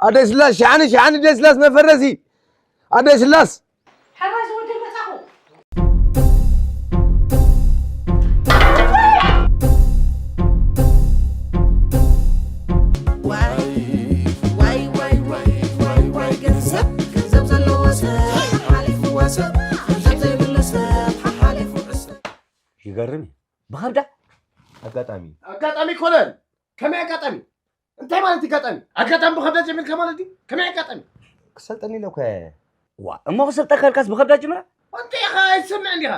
ኣደይ ስላስ ሸሓኒ ሸሓኒ ደይ ስላስ መፈረሲ ኣደይ ስላስ። ሓራይ ዝወደል መጻኹ። ዋይ ዋይ ዋይ ዋይ ዋይ ዋይ ገንዘብ ገንዘብ ዘለዎ ሰብ ሓሊፍዋ ሰብ ገንዘብ ዘይብሉ ሰብ ሓሓሊፉ ዕሰብ። ይገርም እዩ። ብኸብዳ ኣጋጣሚ ኣጋጣሚ ይኮነን። ከመይ ኣጋጣሚ? እንታይ ማለት ኣጋጣሚ? ኣጋጣሚ ብኸብዳ ጀሚርካ ማለት ድዩ? ከመይ ኣጋጣሚ? ክሰልጠኒ ኢለ እኮ እየ። ዋ እሞ ክሰልጠካ ኢልካስ ብኸብዳ ጅምራ? ኣንተ ኢኻ ኣይትሰምዕን ዲኻ?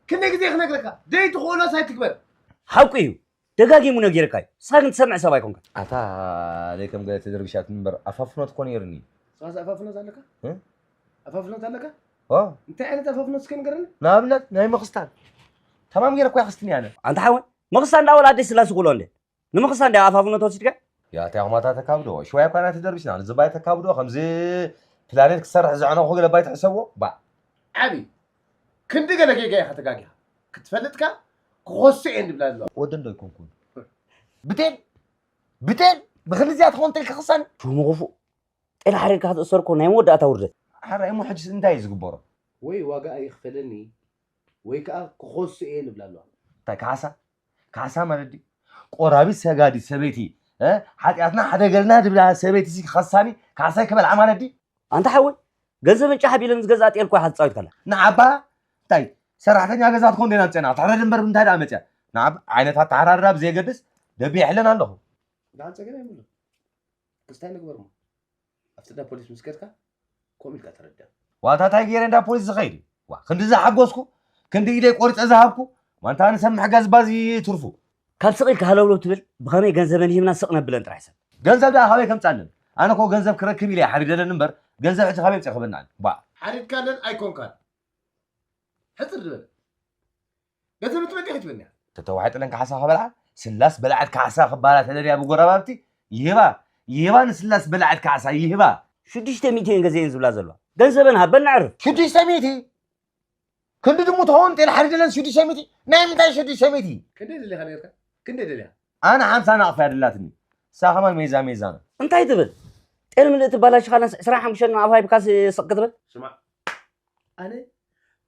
ክንደይ ግዜ ክነግረካ? ደይ ትኽእሎስ ኣይትግበር። ሓቁ እዩ። ደጋጊሙ ነጊርካ እዩ። ንስኻ ግን ትሰምዕ ሰብ ኣይኮንካ። ኣታ ደይ ከም ገለ ተደርቢሻት እምበር ኣፋፍኖት እኮ ነይርኒ። ንስኻስ ኣፋፍኖት ኣለካ? እ? ኣፋፍኖት ኣለካ? ኦ እንታይ ዓይነት ኣፋፍኖት እስከ ንገረኒ? ንኣብነት ናይ ምኽስታን። ተማም ገይረ እኮ ይኽስትን እየ ኣነ። ኣንታ ሓወይ ምኽስታን እንዳበላ ኣደይ ስላስ ይኹሎ እንዴ? ንምኽሳን ድያ ኣፋፍኖት ወሲድካ? ያታ ያኹማታ ተካብዶ ሽዋይ እኳ ኢና ተደርቢስና ንዝባይ ተካብዶ ከምዚ ፕላኔት ክሰርሕ ዘዕነኹ ገለ ባይ ትሕሰብዎ ባዕ ዓቢ ክንዲ ገለ ጌጋ ኢኻ ተጋጊኻ ክትፈልጥካ ክኾሱ እየ እንድብላ ኣለዋ ወደን ዶ ኣይኮንኩን ብቴል ብቴል ብክልዚኣ ትኾን ቴል ክኽሳን ሽሙ ክፉእ ጤል ሓሪርካ ክትእሰር እኮ ናይ መወዳእታ ውርደት። ሓራይ እሞ ሕጅስ እንታይ እዩ ዝግበሮ? ወይ ዋጋ ኣይኽፈለኒ ወይ ከዓ ክኾሱ እየ ንብላ ኣለዋ። እንታይ ካሕሳ? ካሕሳ ማለት ድዩ? ቆራቢት ሰጋዲት ሰበይቲ እ ሓጢኣትና ሓደገልና ድብላ ሰበይቲ ሲ ክኸሳኒ ካሕሳይ ክበልዓ ማለት ድዩ? ኣንታ ሓወይ ገንዘበን ጫሕ ቢለን ዝገዝኣ ጤል እኮ ኢኻ ትጻወት ከላ። ንዓባ እንታይ ሰራሕተኛ ገዛ ትኾን ዴና ምጸና ትሕረድ እምበር ብምንታይ ደኣ መጽያ? ንዓብ ዓይነት ኣተሓራርዳ ብዘየገድስ ደቢሐለን ኣለኹ። ደሓን ጸገም የብሉን። ክስታይ ንግበር እሞ ኣብቲ እንዳ ፖሊስ ምስ ከድካ ከምኡ ኢልካ ተረድእ። ዋታ ታይ ገይረ እንዳ ፖሊስ ዝኸይድ ዋ ክንዲ ዝሓጎስኩ ክንዲ ኢደይ ቆሪፀ ዝሃብኩ ዋንታ ንሰብ ምሕጋዝ ባዚ ትርፉ። ካብ ስቕ ኢልካ ሃለውለው ትብል ብኸመይ ገንዘበን ሂብና ስቕ ነብለን ጥራሕ ሰብ። ገንዘብ ደኣ ካበይ ከምፃለን ኣነ እኮ ገንዘብ ክረክብ ኢለ እየ ሓሪደለን እምበር ገንዘብ ሕጂ ካበይ ኣምፂአ ክህበናን ባ። ሓሪድካለን ኣይኮንካን ሕፅር ዝበለ ገንዘብ እትበል ዲኻ ትበልኒ? ተተዋሒጥለን ካሕሳ ከበልዓ ስላስ በላዕት ካሕሳ ክበሃላ ተደልያ ብጎረባብቲ ይህባ ይህባ ንስላስ በላዕት ካሕሳ ይህባ። ሽዱሽተ ሚእቲ እየን ገዚአን ዝብላ ዘለዋ ገንዘበን ሃበን ነዕርፍ። ሽዱሽተ ሚእቲ ክንዲ ድሙ ትኸውን ጤል ሓሪደለን ሽዱሽተ ሚእቲ ናይ ምንታይ ሽዱሽተ ሚእቲ? ክንደይ ደሊኻ ነርካ? ክንደይ ደሊኻ? ኣነ ሓምሳ ናቕፋ እያ ደላትኒ እሳ ከማን ሜዛ ሜዛ ነው። እንታይ ትብል? ጤል ምልእቲ ባላሽኻናስ ዕስራን ሓሙሽተን ናቕፋ ሂብካስ ስቕ ክትብል? ስማዕ ኣነ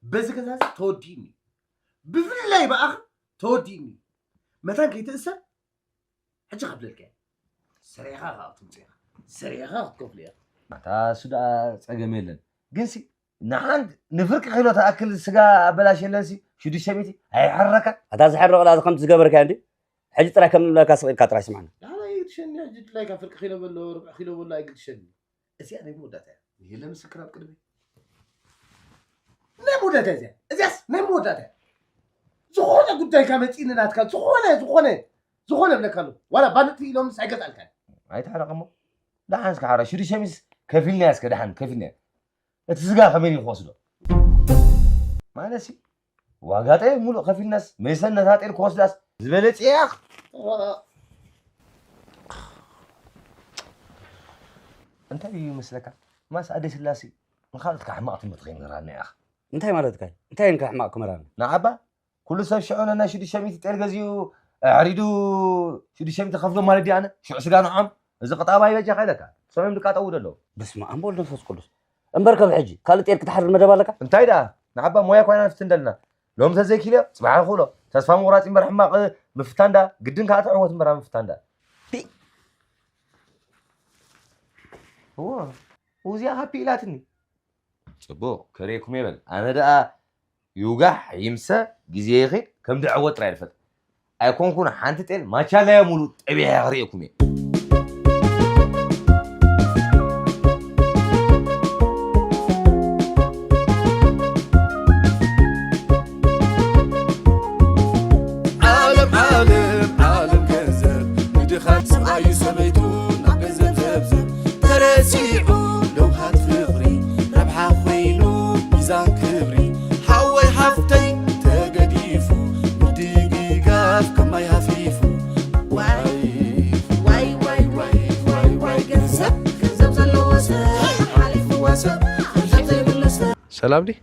በዚ ገዛ እዚ ተወዲእኒ ብፍላይ ብኣኻ ተወዲእኒ መታን ከይትእሰር ሕጂ ከብለልካ እየ ሰሪሕኻ ከዓ ክትምፅ ኢኻ ሰሪሕኻ ክትከፍሎ ኢኻ ኣታ እሱ ደኣ ፀገም የለን ግንሲ ንሓንቲ ንፍርቂ ኪሎ ትኣክል ስጋ ኣበላሽየለንሲ ሽዱሽተ ሚእቲ ኣይሕረካ ኣታ ዝሕረቕ ደኣ ከምቲ ዝገበርካዮ እንዲ ሕጂ ጥራይ ከም ንብለካ ስቕ ኢልካ ጥራይ ስምዓና ንሓና ኣይግድሸኒ ሕጂ ድላይካ ፍርቂ ኪሎ በሎ ርብዒ ኪሎ በሎ ኣይግድሸኒ እዚኣ ናይ መወዳእታ እያ። የለ ምስክር ኣብ ቅድሚ ናይ መወዳእታ እዚኣ እዚያስ ናይ መወዳእታ እያ። ዝኾነ ጉዳይካ መፂእኒ ናትካ ዝኾነ ዝኾነ ዝኾነ ብለካ ኣሎ ዋላ ባንጥቲ ኢሎምስ ኣይገዝኣልካን። ኣይትሕረቕ እሞ ደሓን እስከ ሓራ ሽዱሽተ ሚስ ከፊልናያ እስከ ደሓን ከፊልናያ እቲ ስጋ ከመይ እዩ ክወስዶ ማለት ሲ ዋጋ ጤል ሙሉእ ከፊልናስ መይሰን ነታ ጤል ክወስዳስ ዝበለጽ እያ። እንታይ እዩ ይመስለካ ማስ ኣደይ ስላሴ ንኻልኦት ካሕማቕ ትምህርቲ ከይምህራና ኢኻ። እንታይ ማለትካ እዩ? እንታይ እየን ካሕማቕ ክምህራና? ንዓባ ኩሉ ሰብ ሽዑ ነናይ ሽዱሽተ ሚእቲ ጤል ገዚኡ ኣዕሪዱ ሽዱሽተ ሚእቲ ከፍሎ ማለት ድዩ ኣነ? ሽዑ ስጋ ንዖም እዚ ቅጣባ ይበጃኻ ኢለካ። ሰሚም ድቃጠው ደሎ። በስመ ኣብ ወልድ መንፈስ ቅዱስ እምበር ከም ሕጂ ካልእ ጤል ክትሓርድ መደብ ኣለካ? እንታይ ደኣ ንዓባ ሞያ ኮይና ንፍትን ደልና ሎም ተዘይኪልዮ ጽባሕ ንኽእሎ ተስፋ ምቑራጽ እምበር ሕማቕ ምፍታን ደኣ ግድን ከኣ ትዕወት እምበር ኣብ ምፍታን ደኣ እዎ እዚኣ ሃፒ ኢላትኒ ጽቡቕ ከርእየኩም እየ በል ኣነ ደኣ ይውጋሕ ይምሰ ግዜ ይኺድ ከም ድዕወት ጥራይ ድፈልጥ ኣይኮንኩን ሓንቲ ጤል ማቻላያ ሙሉእ ጠቢሐ ክርእየኩም እየ። ዓለም ዓለም ዓለም ገንዘብ ንድኻን ስቓዩ ሰበይቱ ናብ ገንዘብ ዘብዝብ ተረሲዑ ለውሃት ፍቕሪ ረብሓ ኮይኑ ሚዛን ክብሪ ሓወይ ሓፍተይ ተገዲፉ ምድግጋፍ ከማይ ሃፊፉ ዋይ ዋይ ዋይ ዋይ ዋይ ዋይ ገንዘብ ገንዘብ ዘለዎ ሰብ ሓሊፍዋ ሰብ ገንዘብ ዘይብሉ ሰብ ሰላም ዲ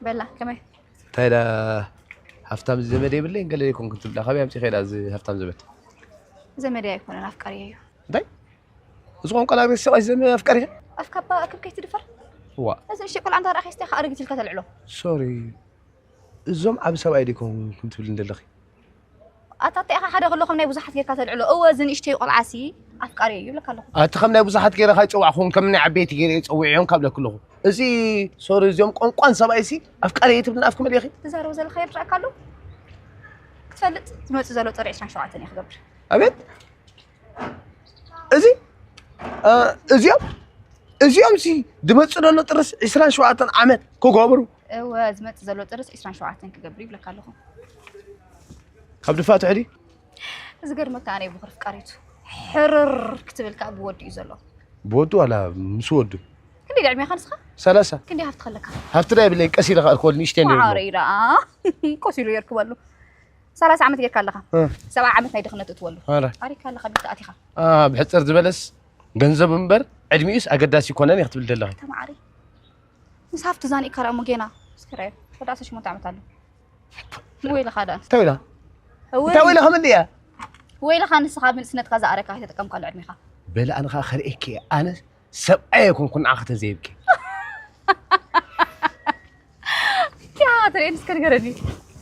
በላ ከመይ እንታይ ዳ ሃፍታም ዘመድ የብለይን ገለ ይኮንኩ ትብላ ካበይ ኣምፂ ከዳ እዚ ሃፍታም ዘመድ ዘመድ ኣይኮነን ኣፍቃሪ እዩ እንታይ እዚ ቋንቋ ላግሬስ ሰብኣይ ዘመ ኣፍቃሪ ኣፍካባ ኣክብ ከይትድፈር ዋ እዚ ንእሽተይ ቆልዓ እንተ ረኣኺ ስቲኻ ኣረጊት ኢልካ ተልዕሎ። ሶሪ እዞም ዓቢ ሰብኣይ ዲኮም ክትብል እንደለኺ ኣታ እንታይ ኢኻ ሓደ ከሎ ከም ናይ ብዙሓት ጌርካ ተልዕሎ። እወ እዚ ንእሽተይ ቆልዓሲ ኣፍቃሪ እዩ ይብለካ ኣለኹ። ኣቲ ከም ናይ ብዙሓት ገይረ ካይፀዋዕኹም ከም ናይ ዓበይቲ ገይረ ፀዊዕዮም ካብ ለክለኹ እዚ ሶሪ እዚኦም ቆንቋን ሰብኣይሲ ኣፍቃሪ እየ ትብልን ኣፍኪ መሊእኺ ትዛረቡ ዘለኻ ይርዳእካ ኣሎ ክትፈልጥ ዝመፅእ ዘሎ ጥሪ ዕስራን ሸውዓተን እየ ክገብር ኣቤት እዚ እዚኦም እዚኦም ሲ ዝመፅእ ዘሎ ጥርስ ዕስራን ሸውዓተን ዓመት ክገብሩ እወ ዝመፅእ ዘሎ ጥርስ ዕስራን ሸውዓተን ክገብር ይብለካ ኣለኹ። ካብ ድፋ ትሕዲ ዝገርመካ ኣነ ብኽሪ ፍቃሪቱ ሕርር ክትብል ከዓ ብወዱ እዩ ዘሎ። ብወዱ ዋላ ምስ ወዱ ክንደይ ዕድሜኻ ንስኻ? ሰላሳ ክንደይ ሃፍቲ ከለካ? ሃፍቲ ዳ የብለይ ቀስ ኢለ ከኣልክወሉ ንእሽተይ ነይሩ። ማዕረ ኢዳ ቆሲሉ የርክበሉ። ሰላሳ ዓመት ጌርካ ኣለኻ። እ። ሰብዓ ዓመት ናይ ድኽነት እትወሉ። ኣረ። ኣሪካ ኣለኻ ቢልካ ኣቲኻ። አ፣ ብሕጽር ዝበለስ ገንዘብ እምበር ዕድሚኡስ ኣገዳሲ ይኮነን ኢኺ ትብል ዘለኺ። ተማዓሪ ምስ ሃፍቲ ዛኒእካ ደኣ እሞ ጌና እስኪ ርኣዮ። ወዲ ዓሰርተ ሸሞንተ ዓመት ኣሎ። ወይልኻ ደኣ። እንታይ ወይላ? እወ። እንታይ ወይላ ከምንድያ? ወይልኻ ንስኻ ብንእስነትካ ዝኣረካ ኣይተጠቀምካሉ ዕድሜኻ። በል ኣነ ኸኣ ከርእየኪ እየ። ኣነ ሰብኣይ ኣይኮንኩን ንዓኺ ተዘይብኪ። ያ ትርእየኒ እስከ ንገረኒ።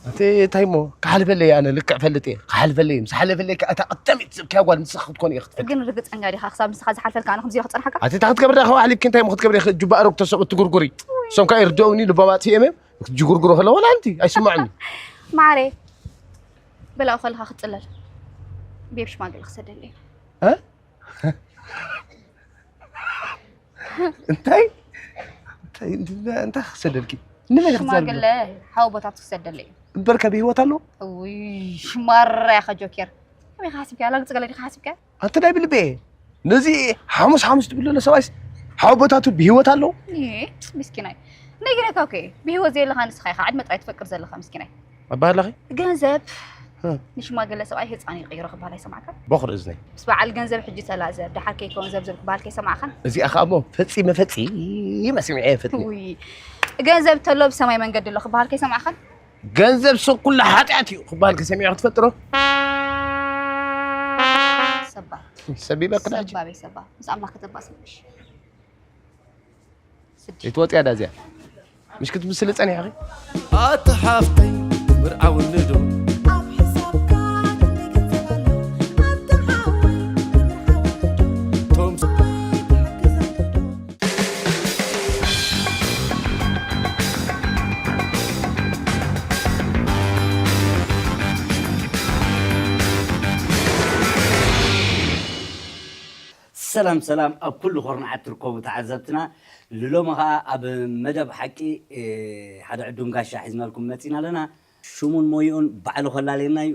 ኣቲ እንታይ እሞ ክሓልፈለይ ኣነ ልክዕ ፈልጥ እየ ክሓልፈለይ ምስ ሓለፈለይ ከዓ እታ ቀዳመይቲ ሰብ ኪያ ጓል ንስኻ ክትኮን እየ ክትፈልጥ ግን ርግፀኛ ዲኻ ክሳብ ንስኻ ዝሓልፈልካ ኣነ ከምዚ ኢለ ክፀንሓካ ኣቲ እንታይ ክትገብሪ ዳኸ ዋሕሊኪ እንታይ እሞ ክትገብሪ ኢኺ ጁባ ኣረግ ተሰብ እትጉርጉሪ እሶም ከዓ ይርድኦኒ ልቦም ኣጥፊኦም እዮም ክትጅጉርጉሩ ከለዉ ዋላ ኣንቲ ኣይስማዑኒ ማዕረ በላኡ ከለኻ ክትፅለል ቤብ ሽማግለ ክሰደለይ እ እንታይ እንታይ እንታይ ክሰደልኪ ንመን ክትዛርቢ ሽማግለ ሓው ቦታቱ ክሰደለ እዩ እምበርከ ብህይወት ኣሎ ውይ ሽማራ ኢኻ ጆኬር ከመይ ሓሲብካ ላግፅ ገለ ዲኻ ሓሲብካ ኣንተ ናይ ብልቤ ነዚ ሓሙስ ሓሙስ ትብሎ ሰብኣይስ ሓው ቦታቱ ብህይወት ኣሎ ምስኪናይ ነጊረካ እኮ ብህይወት ዘየለኻ ንስኻ ኢኻ ዕድመ ጥራይ ትፈቅድ ዘለኻ ምስኪናይ ኣባህላኺ ገንዘብ ንሽማግለ ሰብኣይ ህፃን ይቕይሮ ክበሃል ኣይሰማዕካን? በኹሪ እዝነይ። ምስ በዓል ገንዘብ ሕጂ ተላዘብ፣ ደሓር ከይከውን ዘብዝብ ክበሃል ከይሰማዕኻን? እዚኣ ኸኣ እሞ ፈጺመ ፈጺመ ሰሚዐ እየ ፈትኒ። ውይ፣ ገንዘብ ተሎ ብሰማይ መንገዲ ኣሎ ክበሃል ከይሰማዕኻን? ገንዘብ ሰብ ኩሉ ሓጢኣት እዩ ክበሃል ከይሰሚዐ ክትፈልጢ ዶ? ሰባር። ሰቢበ ክዳ ሕጂ። ሰባበይ ሰባር። ምስ ኣምላኽ ከተባስምሽ። ይትወፅያ ዳ እዚኣ ምሽ ክትምስሊ ፀኒሕኺ ኣቲ ሓፍተይ ምርዓውኒ ዶ ኣብ ሕሳብካ ክንደይ ገንዘብ ኣሎ ኣቲ ሓወይ ምርዓውኒ ዶ ቶም ሰላም ሰላም ኣብ ኩሉ ኮርናዓት ትርከቡ ተዓዘብትና ልሎሚ ኸዓ ኣብ መደብ ሓቂ ሓደ ዕዱም ጋሻ ሒዝናልኩም መፂና ኣለና ሽሙን ሞይኡን ባዕሉ ከላልየና እዩ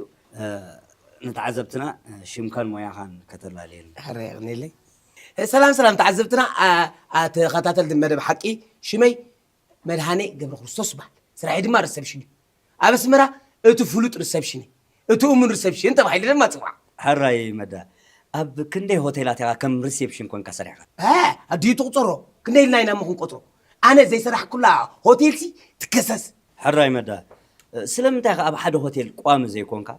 ንተዓዘብትና ሽምካን ሞያኻን ከተላልየልና ሕራይ የቕንየለይ ሰላም ሰላም ተዓዘብትና ተኸታተልቲ መደብ ሓቂ ሽመይ መድሃኔ ገብረክርስቶስ ይበሃል። ስራሐይ ድማ ሪሰፕሽን እዩ። ኣብ ኣስመራ እቲ ፍሉጥ ሪሰፕሽን እዩ። እቲ እሙን ሪሰፕሽን ተባሂሉ ድማ ይጽዋዕ። ሕራይ መዳ፣ ኣብ ክንደይ ሆቴላት ኢኻ ከም ሪሴፕሽን ኮንካ ሰሪሕካ? እ፣ ኣዲኡ ትቑጸሮ። ክንደይ ኢልና ኢና እሞ ክንቆጽሮ? ኣነ ዘይሰራሕኩላ ሆቴልሲ ትከሰስ። ሕራይ መዳ፣ ስለምንታይ ኢኻ ኣብ ሓደ ሆቴል ቋሚ ዘይኮንካ?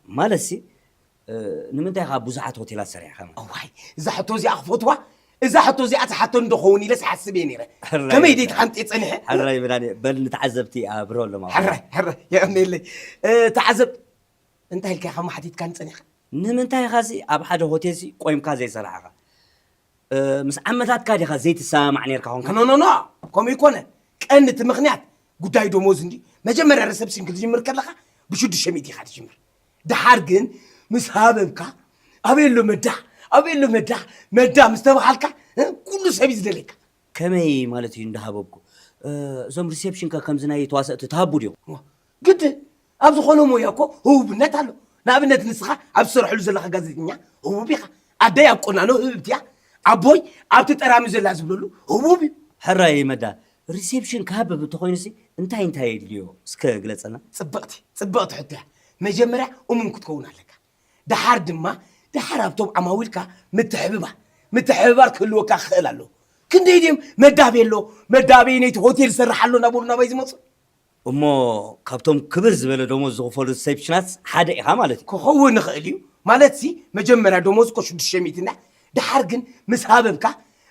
ማለትሲ፣ ንምንታይ ኢኻ ብዙሓት ሆቴላት ሰሪሕኻ? እዋይ፣ እዛ ሕቶ እዚኣ ክፈትዋ፣ እዛ ሕቶ እዚኣ ትሓተኒ ዶ ኸውን ኢለስ ይሓስብ እየ ነይረ። ከመይ ደይ ተሓምጥየ ጸኒሐ? ሕራይ ብላኒ፣ በል ንተዓዘብቲ ኣብርሆሎም። ሕራይ፣ ሕራይ፣ የቐንየለይ። ተዓዘብ፣ እንታይ ኢልካ ኢኻ እሞ ሓቲትካኒ ጸኒሕካ? ንምንታይ ኢኻ ሲ ኣብ ሓደ ሆቴል ሲ ቆይምካ ዘይሰራሕኻ? ምስ ዓመታትካ ዲኻ ዘይትሰማማዕ ኔርካ ኾንካ? ኖ ኖ ኖ፣ ከምኡ ይኮነ። ቀንዲ እቲ ምኽንያት ጉዳይ ደሞዝ እንዲ። መጀመርያ ሪሰፕሽን ክትጅምር ከለኻ ብሽዱሽተ ሚእቲ ኢኻ ትጅምር። ደሓር ግን ምስ ሃበብካ ኣበይ ኣሎ መዳ ኣበይ ኣሎ መዳ መዳ ምስ ተባሃልካ ኩሉ ሰብ እዩ ዝደልየካ። ከመይ ማለት እዩ እንዳሃበብኩ? እዞም ሪሴፕሽንካ ከምዚ ናይ ተዋሰእቲ ትሃቡ ድዮም? ግድን ኣብ ዝኾነ ሞያ እኮ ህቡብነት ኣሎ። ንኣብነት ንስኻ ኣብ ትሰርሐሉ ዘለኻ ጋዜጠኛ ህቡብ ኢኻ። ኣደይ ኣብ ቁናኖ ህብብቲ እያ። ኣቦይ ኣብቲ ጠራሚ ዘላ ዝብለሉ ህቡብ እዩ። ሕራይ መዳ ሪሴፕሽን ክሃብብ እንተኾይኑሲ እንታይ እንታይ የድልዮ እስከ ግለፀና። ፅብቕቲ ፅብቕቲ ሕቶ እያ። መጀመርያ እሙን ክትከውን ኣለካ። ደሓር ድማ ደሓር ኣብቶም ዓማዊልካ ምትሕብባር ምትሕብባር ክህልወካ ክኽእል ኣለዎ። ክንደይ ድዮም መዳቤ ኣሎ መዳቤ ነይቲ ሆቴል ዝሰርሕ ኣሎ እናበሉ ናባይ ዝመፁ። እሞ ካብቶም ክብር ዝበለ ደሞዝ ዝኽፈሉ ሪሴፕሽናት ሓደ ኢኻ ማለት እዩ። ክኸውን ይኽእል እዩ። ማለትሲ መጀመርያ ደሞዝ እኮ ሽዱሽተ ሚእቲ እንዳ ደሓር ግን ምስ ሃበብካ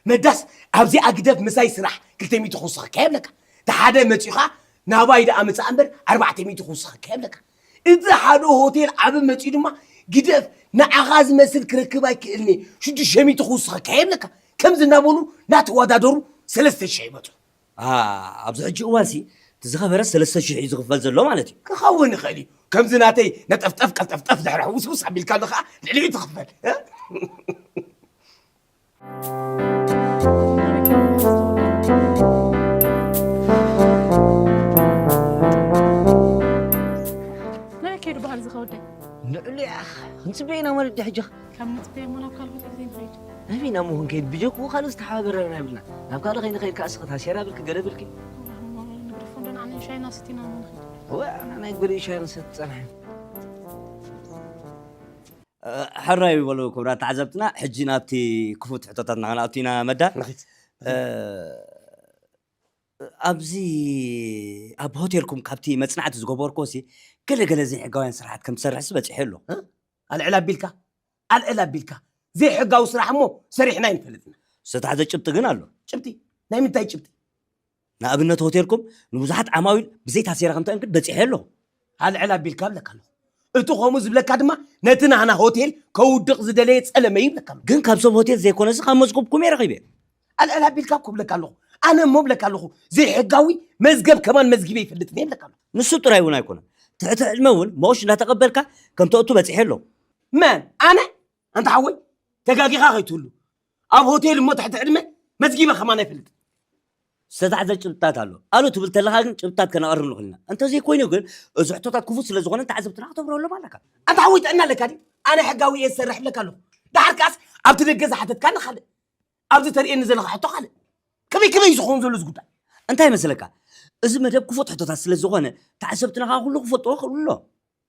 መዳስ ኣብዚኣ ግደፍ ምሳይ ስራሕ ክልተ ሚእቲ ክውስኸካ የብለካ። እቲ ሓደ መፂኡ ኸዓ ናባይ ደኣ ምፃእ እምበር ኣርባዕተ ሚእቲ ክውስኸካ የብለካ። እቲ ሓደ ሆቴል ዓቢ መፂኡ ድማ ግደፍ ንዓኻ ዝመስል ክረክብ ኣይክእልን እየ ሽዱሽተ ሚእቲ ክውስኸካ የብለካ። ከምዚ እናበሉ እናተወዳደሩ ሰለስተ ሽሕ ይመፁ። ኣ፣ ኣብዚ ሕጂ እዋንሲ እቲ ዝኸበረ ሰለስተ ሽሕ እዩ ዝኽፈል ዘሎ ማለት እዩ። ክኸውን ይኽእል እዩ። ከምዚ ናተይ ነጠፍጠፍ ቀልጠፍጠፍ ድሕሪ ሕውስውስ ኣቢልካሉ ኸዓ ልዕሊኡ ትኽፈል። ናበይ ከይዱ በሃል እዚ ከወደይ? ንዕሉ ኢኻ ክንጽበ ኢና ማለት ድዩ ሕጂ? ካብ ንጽበ እሞ ናብ ካልእ ሆቴል ዘይንኸይድ? ናበይ ኢና እሞ ክንከይድ? ብጀክኡ ካልእ ዝተሓባበረና የብልና። ናብ ካልእ ከይንኸይድ ከኣ እስኺ ታሴራ ብልኪ ገለ ብልኪ። እሞ ንግደፎ እንዶ ንዓና ሻሂና ሰቲና እሞ ንኸይድ። እወ ኣነ ናይ ጎደይ ሻሂ ክሰቲ ጸንሐ። ሕራይ በሉ ክቡራት ተዓዘብትና፣ ሕጂ ናብቲ ክፉት ሕቶታትና ክንኣቱ ኢና መዳ። ንኺድ። እ፣ ኣብዚ ኣብ ሆቴልኩም ካብቲ መጽናዕቲ ዝገበርኩዎሲ ገለ ገለ ዘይሕጋውያን ስራሓት ከም ትሰርሕሲ በጺሐ ኣሎ። ኣልዕል ኣቢልካ ኣልዕል ኣቢልካ ዘይሕጋዊ ስራሕ እሞ ሰሪሕና ኣይንፈልጥና። ዝተታሕዘ ጭብጢ ግን ኣሎ። ጭብጢ? ናይ ምንታይ ጭብጢ? ንኣብነት ሆቴልኩም ንብዙሓት ዓማዊል ብዘይ ታሴራ ከም ተእንግድ በጺሐ ኣለኹ። ኣልዕል ኣቢልካ እብለካ ኣለኹ። እቲ ከምኡ ዝብለካ ድማ ነቲ ናህና ሆቴል ከውድቕ ዝደለየ ጸለመ እዩ ይብለካ ኣለኹ። ግን ካብ ሰብ ሆቴል ዘይኮነሲ ካብ መዝገብኩም እየ ረኺበ። ኣልዕል ኣቢልካ እኮ እብለካ ኣለኹ። ኣነ እሞ እብለካ ኣለኹ ዘይሕጋዊ መዝገብ ከማን መዝጊበ ይፈልጥን እየ እብለካ ኣለኹ። ንሱ ጥራይ እውን ኣይኮነን። ትሕቲ ዕድመ እውን መቑሽ እንዳተቐበልካ ከም ተእቱ በጺሐ ኣለኹ። መን ኣነ? ኣንታ ሓወይ ተጋጊኻ ከይትህሉ። ኣብ ሆቴል እሞ ትሕቲ ዕድመ መዝጊበ ከማን ኣይፈልጥን። ዝተታሕዘ ጭብጥታት ኣሎ ኣሉ ትብል ተለኻ ግን ጭብጥታት ከነቕርብ ንኽእል ኢና። እንተዘይኮይኑ ግን እዚ ሕቶታት ክፉት ስለ ዝኾነ ተዓዘብትና ክተብርሀሎም ኣለካ። ኣንታ ሓወይ ጥዕና ኣለካ ድዩ? ኣነ ሕጋዊ እየ ዝሰርሕ እብለካ ኣለኹ። ደሓር ከኣስ ኣብቲ ደገ ዝሓተትካኒ ካልእ ኣብዚ ተርእየኒ ዘለኻ ሕቶ ካልእ። ከመይ ከመይ እዩ ዝኸውን ዘሎ እዚ ጉዳይ? እንታይ ይመስለካ? እዚ መደብ ክፉት ሕቶታት ስለ ዝኾነ ተዓዘብትና ከዓ ኩሉ ክፈልጥዎ ክኽእሉ ኣሎ።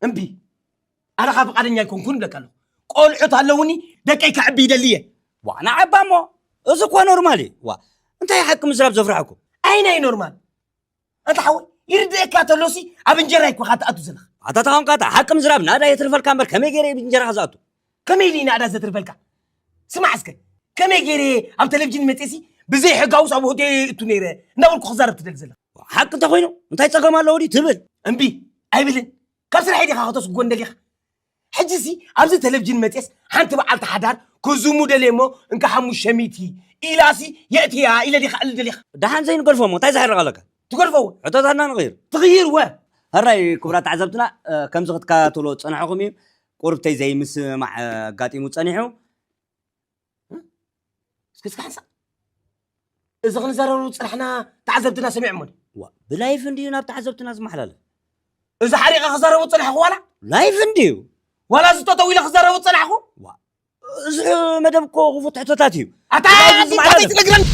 እምቢ ኣነ ኸዓ ፍቓደኛ ኣይኮንኩን እብለካ ኣለኹ። ቆልዑት ኣለውኒ ደቀይ ከዕቢ ይደሊ እየ። ዋ ንዓባ እሞ እዚ እኮ ኖርማል እዩ። ዋ እንታይ ሓቂ ምዝራብ ዘፍርሐኩም? ኣይናይ ኖርማል ኣንታ ሓወይ ይርድእካ ተሎሲ ኣብ እንጀራ ይኮ ኻትኣቱ ዘለኻ። ኣታ ተኾንካ እታ ሓቂ ምዝራብ ናዳ የትርፈልካ እምበር ከመይ ገይረ ብእንጀራኻ ዝኣቱ? ከመይ ኢሉ እዩ ናዳ ዘትርፈልካ? ስማዕ እስከ ከመይ ገይረ ኣብ ቴሌቪዥን መፅየሲ ብዘይ ሕጋውስ ኣብ ሆቴል እቱ ነይረ እንዳበልኩ ክዛረብ ትደሊ ዘለኻ? ሓቂ እንተኾይኑ እንታይ ፀገም ኣለዎ ድዩ ትብል? እምቢ ኣይብልን። ካብ ስራሐይ ዲኻ ከተስጎ እንደሊኻ? ሕጂሲ ኣብዚ ቴሌቪዥን መፅየስ ሓንቲ በዓልቲ ሓዳር ክዝሙ ደልየ እሞ እንካ ሓሙሽተ ሚእቲ ኢላሲ የእትያ ኢለ ዲኻ እሊ ደሊኻ? ደሓን ዘይንገድፎ እሞ እንታይ ዘሕርቕ ኣለካ? ትገድፈዎ። ሕቶታትና ንቕይር። ትቕይርወ። ሕራይ ክቡራት ተዓዘብትና ከምዚ ክትከታተልዎ ዝፀናሕኹም እዩ። ቁርብተይ ዘይምስምማዕ ኣጋጢሙ ፀኒሑ። እስኪ እስኪ ሓንሳእ እዚ ክንዛረቡ ፅናሕና ተዓዘብትና ሰሚዖሞ ድዩ? ዋ ብላይፍ እንድዩ ናብ ተዓዘብትና ዝመሓላለፍ። እዚ ሓሪቐ ክዛረቡ ፅናሕኹ ዋላ? ላይፍ እንድዩ። ዋላ እዚ ጠጠው ኢለ ክዛረቡ ፅናሕኹ? ዋ እዚ መደብ እኮ ክፉት ሕቶታት እዩ። ኣታ ብላይፍ እዩ ዝመሓላለፍ። ትነግረን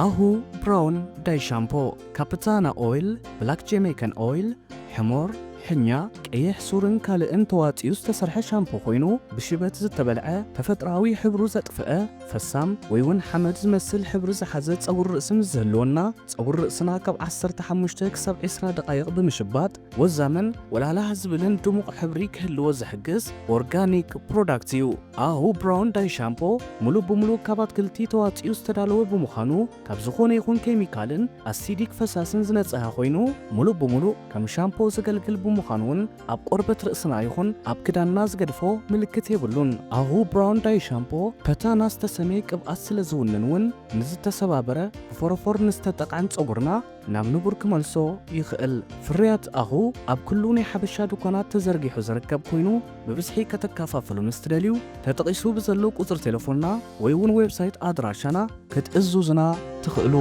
ኣሁ ብራውን ዳይ ሻምፖ፣ ካፕታና ኦይል፣ ብላክ ጀሜይካን ኦይል፣ ሕሞር፣ ሕኛ፣ ቀይሕ ሱርን ካልእን ተዋጺኡ ዝተሰርሐ ሻምፖ ኮይኑ፣ ብሽበት ዝተበልዐ ተፈጥሮኣዊ ሕብሩ ዘጥፍአ፣ ፈሳም ወይ እውን ሓመድ ዝመስል ሕብሪ ዝሓዘ ጸጉሪ ርእሲ ምስ ዝህልወና፣ ጸጉሪ ርእስና ካብ ዓሰርተ ሓሙሽተ ክሳብ ዕስራ ደቓይቕ ብምሽባጥ ወዛምን ወላህላህ ዝብልን ድሙቕ ሕብሪ ክህልዎ ዝሕግዝ ኦርጋኒክ ፕሮዳክት እዩ። ኣሁ ብራውን ዳይ ሻምፖ ሙሉእ ብሙሉእ ካብ ኣትክልቲ ተዋጺኡ ዝተዳለወ ብምዃኑ፣ ካብ ዝኾነ ይኹን ኬሚካልን ኣሲዲክ ፈሳስን ዝነጽሀ ኮይኑ፣ ሙሉእ ብሙሉእ ከም ሻምፖ ዘገልግል ብምዃኑ እውን ኣብ ቆርበት ርእስና ይኹን ኣብ ክዳንና ዝገድፎ ምልክት የብሉን። ኣሁ ብራውን ዳይ ሻምፖ ፐታና ዝተሰመየ ቅብኣት ስለ ዝውንን እውን ንዝተሰባበረ ብፎረፎር ንዝተጠቕዐን ጸጉርና ናብ ንቡር ክመልሶ ይኽእል። ፍርያት ኣሁ ኣብ ኩሉ ናይ ሓበሻ ድኳናት ተዘርጊሑ ዝርከብ ኮይኑ፣ ብብዝሒ ከተከፋፍሉ ምስ ትደልዩ፣ ተጠቒሱ ብዘሎ ቁጽሪ ቴሌፎንና ወይ እውን ዌብሳይት ኣድራሻና ክትእዝዙና ትኽእሉ።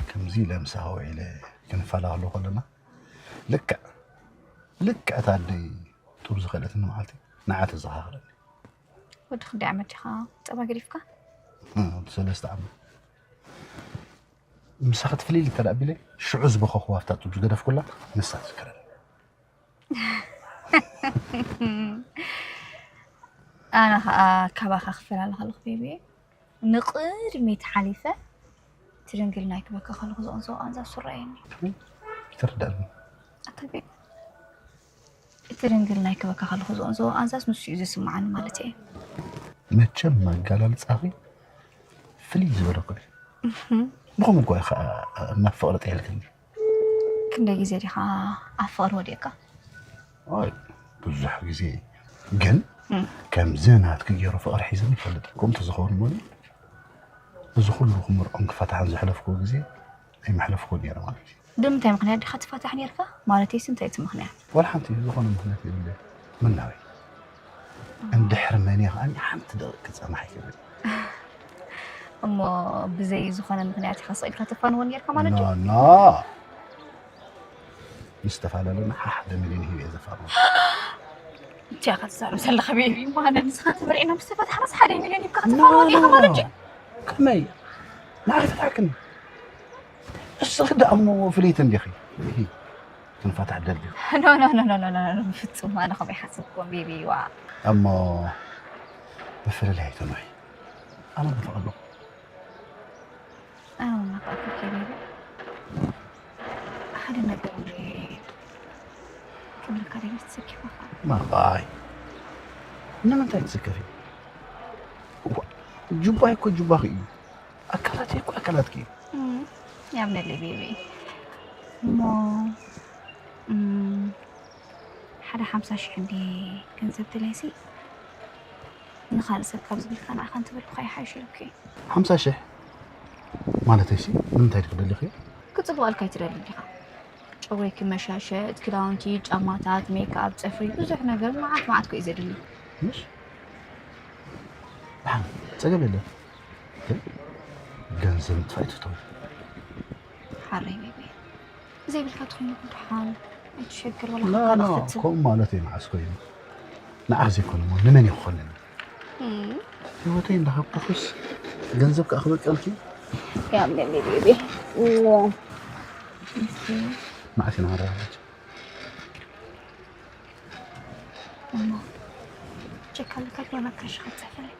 ከምዚ ኢለ ምሳኻ ውዒለ ክንፈላለ ከለና ልክዕ ልክዕ እታ ኣደይ ጡብ ዝኸለትኒ መዓልቲ ንዓ ተዘኻኽረኒ። ወዲ ክንደይ ዓመት ዲኻ ጸባ ገዲፍካ? ወዲ ሰለስተ ዓመት። ምሳኺ ትፍልይሊ እንተ ደኣ ኣቢለይ ሽዑ ዝበኸኹዋ ኣብታ ጡብ ዝገደፍኩላ ንሳ ትዝክረኒ። ኣነ ኸኣ ካባኻ ክፈላለ ከለኹ ቤቢየ ንቕድሚት ሓሊፈ እቲ ድንግልናይ ክበካ ከለኹ ዝቕንዝቦ ቃንዛ ሱራየኒ። ይትርዳእኒ። ኣታ ቤቢ፣ እቲ ድንግልናይ ክበካ ከለኹ ዝቕንዝቦ ቃንዛስ ንሱ እዩ ዝስምዓኒ ማለት እየ። መቸም መጋላልጻኺ ፍልይ ዝበለ እኮ እዩ። ብኸምኡ እኮ እዩ ኸዓ ናብ ፍቕሪ ጥሒልክኒ። ክንደይ ግዜ ዲኻ ኣብ ፍቕሪ ወዲቕካ? ኣይ፣ ብዙሕ ግዜ። ግን እም። ከምዚ ናትኪ ገይሩ ፍቕሪ ሒዝኒ ይፈልጥ። ከምቲ ዝኸውን እሞ እዚ ኩሉ ክምርዖን ክፈታሕን ዘሕለፍክዎ ግዜ ኣይመሕለፍክዎ ነይረ ማለት እዩ። ብምንታይ ምኽንያት ዲኻ ትፋታሕ ነይርካ? ማለተይሲ እንታይ እቲ ምኽንያት? ዋላ ሓንቲ ዝኾነ ምኽንያት የብለይ። ምናበይ? እንድሕር መን እየ ከኣኒ ሓንቲ ደቂቕ ክጸናሕ ኣይክእልን። እሞ ብዘይ ዝኾነ ምኽንያት ኢኻ ስቕ ኢልካ ተፋንዎ ነይርካ ማለት ድዩ? ኖ፣ ኖ። ምስ ተፈላለና ሓደ ሚልዮን ሂበ እየ ዘፋንዎ። እንታይ ኢኻ ትዛረብ ዘለኻ ቤቢ? ማለት ንስኻ ተመርዒና ምስ ተፈታሕናስ ሓደ ሚልዮን ሂብካ ኖ፣ ክትፋንዎ ዲኻ ኖ፣ ማለት ኖ። ድዩ? ከመይ? ንዓይ ፈታሕክኒ። እስኺ ደኣ እሞ ፍልይቲ እንዲኺ። ክንፋታሕ ደልዩ። ኖ፣ ኖ፣ ኖ፣ ኖ፣ ኖ፣ ኖ፣ ኖ፣ ብፍጹም ኣነ ከምኡ ኣይሓሰብኩን ቤቢ፣ ዋ። እሞ ምፍልላይ ኣይትንውሒ። ኣነ ናፍቐ ኣለኹ። ኣነ እውን ናፍቐኩ ቤቢ። ሓደ ነገር ክብለካ ደልየ፣ ተሰኪፈ ኸኣ። ማባይ፣ ንምንታይ ትስከፊ? እዋ፣ ጁባይ እኮ ጁባኺ እዩ። ኣካላተይ እኮ ኣካላትኪ እዩ። እም፣ ያምነለይ ቤቢ። እሞ፣ እም፣ ሓደ ሓምሳ ሽሕ እንዴ ገንዘብ ድለይሲ፣ ንኻልእ ሰብ ካብ ዝብልካ ንዓኻ እንተበልኩኻ ይሓይሽ ኢሉኪ። ሓምሳ ሽሕ ማለተይሲ፣ ንምንታይ ዲኺ ደሊኽዮ? ክጽብቐልካ ኣይትደሊ ዲኻ? ጨጉረይ ክመሻሸጥ፣ ክዳውንቲ፣ ጫማታት፣ ሜክኣፕ፣ ጽፍሪ፣ ብዙሕ ነገር፣ መዓት መዓት እኮ እዩ ዘድሊ። ምሽ? ደሓን፣ ጸገም የለን። ግን ገንዘብ ምጥፋእ ኣይትፍተዊ። ሓረይ ቤቢ። ዘይብልካ ትኾይኑ ደሓን ኣይትሸገር፣ ወላ ላ፣ ካብ ካልእ ላ፣ ክፍትን። ከምኡ ማለት እዩ መዓስ ኮይኑ። ንዓኽ ዘይኮነ እሞ ንመን እዩ ክኾነኒ? እም። ህይወተይ እንዳሃብኩኽስ ገንዘብ ከኣ ክበቀልኪ? ያምነኒ ቤቢ። መዓስ ኢና ክንረኻኸብ? እሞ ቸክ ኣለካ ዶ ናብ ካሽ ክትጽሕፍለይ?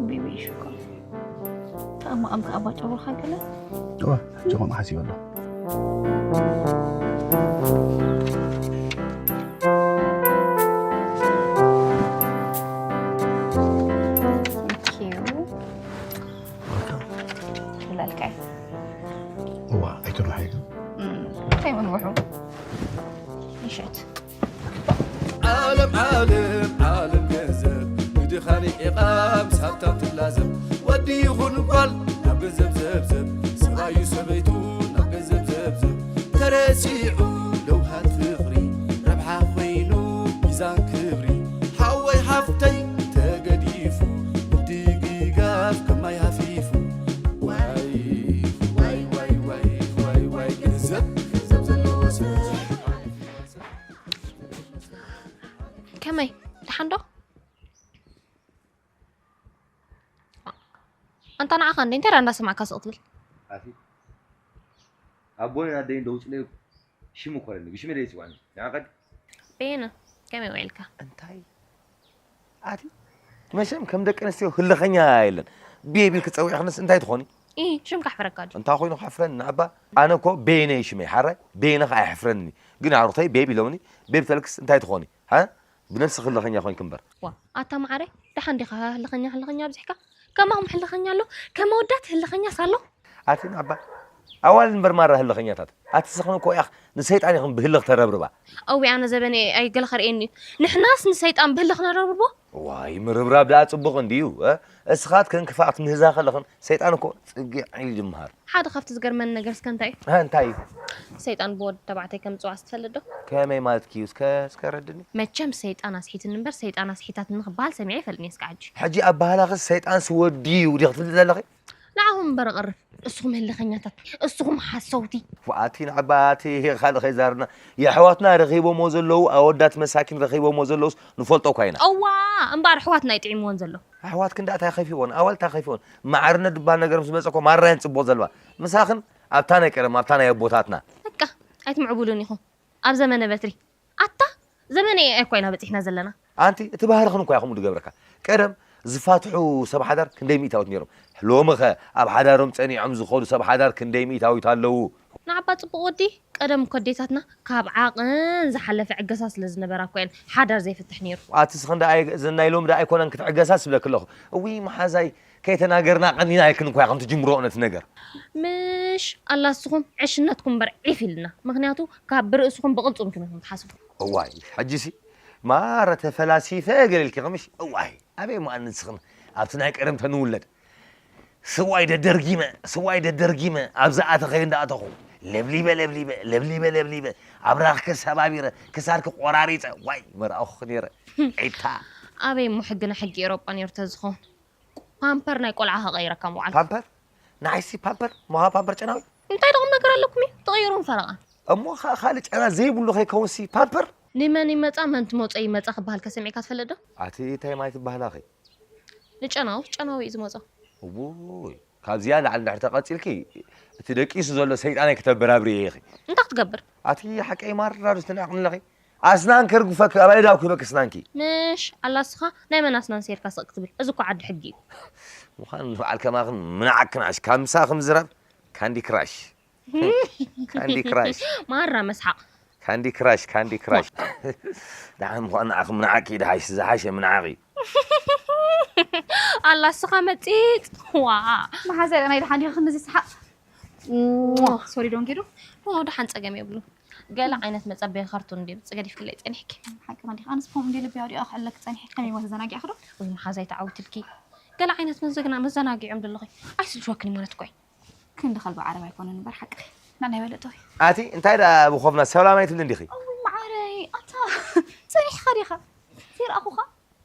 ቤቢ ሽኮር። ተኣማኣምካ ኣባ ጨጉርኻ ገለ? እወ፣ ሕጂ ከምኡ ሓሲበ ኣለኹ። Thank you። Welcome። ይብለልካ እዩ። እዋ፣ ኣይትንውሓይ ግን። እም፣ እንታይ ምንውሑ? ይሸት። ዓለም ዓለም ዓለም ገንዘብ፣ ብድኻ ርሒቓ ምስ ሃብታም ትላዘብ። ወዲ ይኹን ጓል ናብ ገንዘብ ዘብዘብ፣ ሰብኣዩ ሰበይቱ ናብ ገንዘብ ዘብዘብ። ተረሲዑ ለውሃት ፍቕሪ፣ ረብሓ ኮይኑ ሚዛን ክብሪ። ሓወይ ሓፍተይ ተገዲፉ፣ ምድግጋፍ ከም ማይ ሃፊፉ። ዋይ፣ ዋይ፣ ዋይ፣ ገንዘብ፣ ገንዘብ ዘለዎ ሰብ። ከመይ? ደሓን ዶ? ኣንታ ንዓኻ እንዴ እንታይ ደኣ እንዳሰማዕካ ስቕ ትብል? ኣቲ ኣቦይን ኣደይን ደውፅለይ እኮ ሽም እኮ ኣለኒ። ብሽመይ ደይ ይፅውዕኒ። ንዓኻ ድዩ? በየነ፣ ከመይ ውዒልካ? እንታይ? ኣቲ መቸም ከም ደቂ ኣንስትዮ ህልኸኛ የለን። ቤቢ ኢልኪ ፀዊዕኽንስ እንታይ ትኾኒ? ኢ፣ ሽምካ ኣሕፍረካ ድዩ? እንታይ ኮይኑ ከሕፍረኒ ንኣባ? ኣነ እኮ በየነ እዩ ሽመይ፣ ሓራይ? በየነ ኸዓ የሕፍረኒ። ግን ኣዕሩኽተይ ቤቢ ኢሎምኒ፣ ቤቢ ተልክስ እንታይ ትኾኒ? ሃ? ብነብስኺ ህልኸኛ ኮይንኪ እምበር። ዋ፣ ኣታ መዓረይ፣ ደሓን ዲኻ ህልኸኛ፣ ህልኸኛ ኣብዚሕካ? ከማኹም ህልኸኛ ኣሎ? ከም ኣወዳት ህልኸኛስ ኣሎ? ኣቲ ንኣባ፣ ኣዋልድ እምበር ማራ ህልኸኛታት። ኣቲ ስኽን እኮ ኢኽ ንሰይጣን ኢኽን ብህልኽ ተረብርባ። እዊ ኣነ ዘበነ ኣይገለ ከርእየኒ እዩ። ንሕናስ ንሰይጣን ብህልኽ ነረብርቦ? ዋይ፣ ምርብራብ ደኣ ጽቡቕ እንድዩ፣ እ? እስኻትክን ክፋእ ክትምህዛ ከለኽን ሰይጣን እኮ ጽግዕ ኢሉ ይምሃር። ሓደ ካብቲ ዝገርመኒ ነገር እስከ እንታይ እዩ? እ፣ እንታይ እዩ? ሰይጣን ብወዲ ተባዕታይ ከም ዝጽዋዕስ ትፈልጥ ዶ? ከመይ ማለትኪ እዩ? እስከ፣ እስከ ረድኒ። መቸም ሰይጣን ኣስሒትኒ እምበር ሰይጣን ኣስሒታትኒ ክበሃል ሰሚዐ ኣይፈልጥን እየ እስካብ ሕጂ። ሕጂ ኣበሃህላኺ ሰይጣንስ ወዲ እዩ ዲኺ ትብሊ ዘለኺ? ንዓኹም እምበር ቐርብ። እስኹም ህልኸኛታት፣ እስኹም ሓሰውቲ። ኣቲ ንዓባቲ ካልእ ከይዛርና፣ የሕዋትና ረኺቦሞ ዘለዉ፣ ኣወዳት መሳኪን ረኺቦሞ ዘለዉስ ንፈልጦ እኳ ኢና። እዋ፣ እምበኣር ኣሕዋትና እዩ ጥዒምወን ዘሎ። ኣሕዋትክን ደኣ እንታይ ከፊእወን? ኣዋልድ እንታይ ከፊእወን? ማዕርነት ዝበሃል ነገር ምስ መጸ እኮ ማራ እየን ጽቡቕ ዘልባ። ምሳኽን ኣብታ ናይ ቀደም፣ ኣብታ ናይ ኣቦታትና። በቃ፣ ኣይትምዕቡሉን ኢኹም። ኣብ ዘመነ በትሪ። ኣታ፣ ዘመነ ኤኣይ እኳ ኢና በጺሕና ዘለና። ኣንቲ፣ እቲ ባህርኽን እኳ እዩ ከምኡ ዝገብረካ። ቀደም ዝፋትሑ ሰብ ሓዳር ክንደይ ሚእታዊት ነይሮም። ሎምኸ ኣብ ሓዳሮም ጸኒዖም ዝኸዱ ሰብ ሓዳር ክንደይ ሚእታዊት ኣለዉ? ንዓባ ጽቡቕ ወዲ፣ ቀደም እኮ ኣዴታትና ካብ ዓቕን ዝሓለፈ ዕገሳ ስለ ዝነበራ እኮ እየን ሓዳር ዘይፍትሕ ነይሩ። ኣቲ ስኽን ደኣ ኣይ-፣ እዘን ናይ ሎሚ ደኣ ኣይኮነን ክትዕገሳ ስብለኪ ኣለኹ። እውይ መሓዛይ፣ ከይተናገርና ቀኒና ኢልክን እኳ ኢኽን ትጅምርኦ ነቲ ነገር። ምሽ ኣላ እስኹም ዕሽነትኩም እምበር ዒፍ ኢልና። ምኽንያቱ ካብ ብርእስኹም ብቕልጽምኩም ኢኹም ትሓስቡ። እዋይ፣ ሕጂሲ ማረ ተፈላሲፈ ገለ ኢልኪ ምሽ? እዋይ፣ ኣበይ እሞ ኣንስኽን ኣብቲ ናይ ቀደም ተንውለድ። ስዋይ ደደርጊመ፣ ስዋይ ደደርጊመ፣ ኣብ ዝኣተኸዮ እንዳኣተኹ፣ ለብሊበ፣ ለብሊበ፣ ለብሊበ፣ ለብሊበ፣ ኣብራኽኪ ሰባቢረ፣ ክሳድኪ ቆራሪጸ፣ ዋይ፣ መርኣኹኺ ነይረ። ዒታ። ኣበይ እሞ ሕግና ሕጊ ኤሮጳ ነይሩ ተዝኸውን? ፓምፐር ናይ ቆልዓ ከቐይረካ ምውዓል። ፓምፐር? ንዓይሲ ፓምፐር? ሞሃ ፓምፐር ጨናዊ? እንታይ ደቕም ነገር ኣለኩም እዩ? ተቐይሩን ፈረቓ። እሞ ኸ-፣ ካልእ ጨና ዘይብሉ ከይከውንሲ ፓምፐር? ንመን ይመጻ መን ትመጾ ይመጻ ክበሃል ከሰሚዕካ ትፈልጥ ዶ? ኣቲ እንታይ ማይ ትበሃላ ኸ? ንጨናዊ፣ ጨናዊ እዩ ዝመጾ። እውይ፣ ካብዚኣ ላዕሊ እንድሕር ተቐጺልኪ፣ እቲ ደቂሱ ዘሎ ሰይጣነይ ክተበራብሪ ኢኺ። እንታይ ክትገብር? ኣቲ ሓቀይ ማራ ዶ ዝተናቕኒ ኣለኺ? ኣስናን ከርግፈኪ፣ ኣባይ ዳው ክህበኪ ኣስናንኪ። ምሽ፣ ኣላ እስኻ ናይ መን ኣስናን ሴርካ ስቕ ክትብል? እዚ እኮ ዓዲ ሕጊ እዩ። ምዃን ንባዕል ከማኽን ምንዓክን ዓሽ፣ ካብ ምሳኽም ዝራብ ካንዲ ክራሽ። ካንዲ ክራሽ። ማራ መስሓቕ። ካንዲ ክራሽ፣ ካንዲ ክራሽ። ደሓን ምዃን ንዓኽም ምንዓክ እዩ፣ ደሓሽ፣ ዝሓሸ ምንዓቕ እዩ። ኣላ እስኻ መጺጽ። ዋ። መሓዛይ፣ ናይ ደሓን ዲኻ ክንዚ ሰሓቕ? ሶሪ ዶ እንጌዶ? ኖ፣ ደሓን ጸገም የብሉ። ገለ ዓይነት መጸበዪ ካርቱን እንድዩ ብጽ-፣ ገዲፍክለይ ጸኒሕኪ። ሓቂ ዲኻ? ኣነስ ፖም እንድዩ ልቢ ኣውዲኣ ክዕለክ ጸኒሐ። ከመይ እሞ ተዘናጊዕኺ ዶ? ወይ መሓዛይ ተዓዊትልኪ። ገለ ዓይነት መዘግና-፣ መዘናጊዖም ደለኹ። ኣይስልችወክን እዩ ማለት እኮ እዩ። ክንዲ ከልቢ ዓረብ ኣይኮነን እምበር ሓቂ። ናናይ በለጠ ወይ። ኣቲ እንታይ ደኣ ብኾፍና ሰላም ኣይትብልን ዲኺ? እውይ መዓረይ፣ ኣታ ጸኒሕኻ ዲኻ? ዘይረኣኹኻ?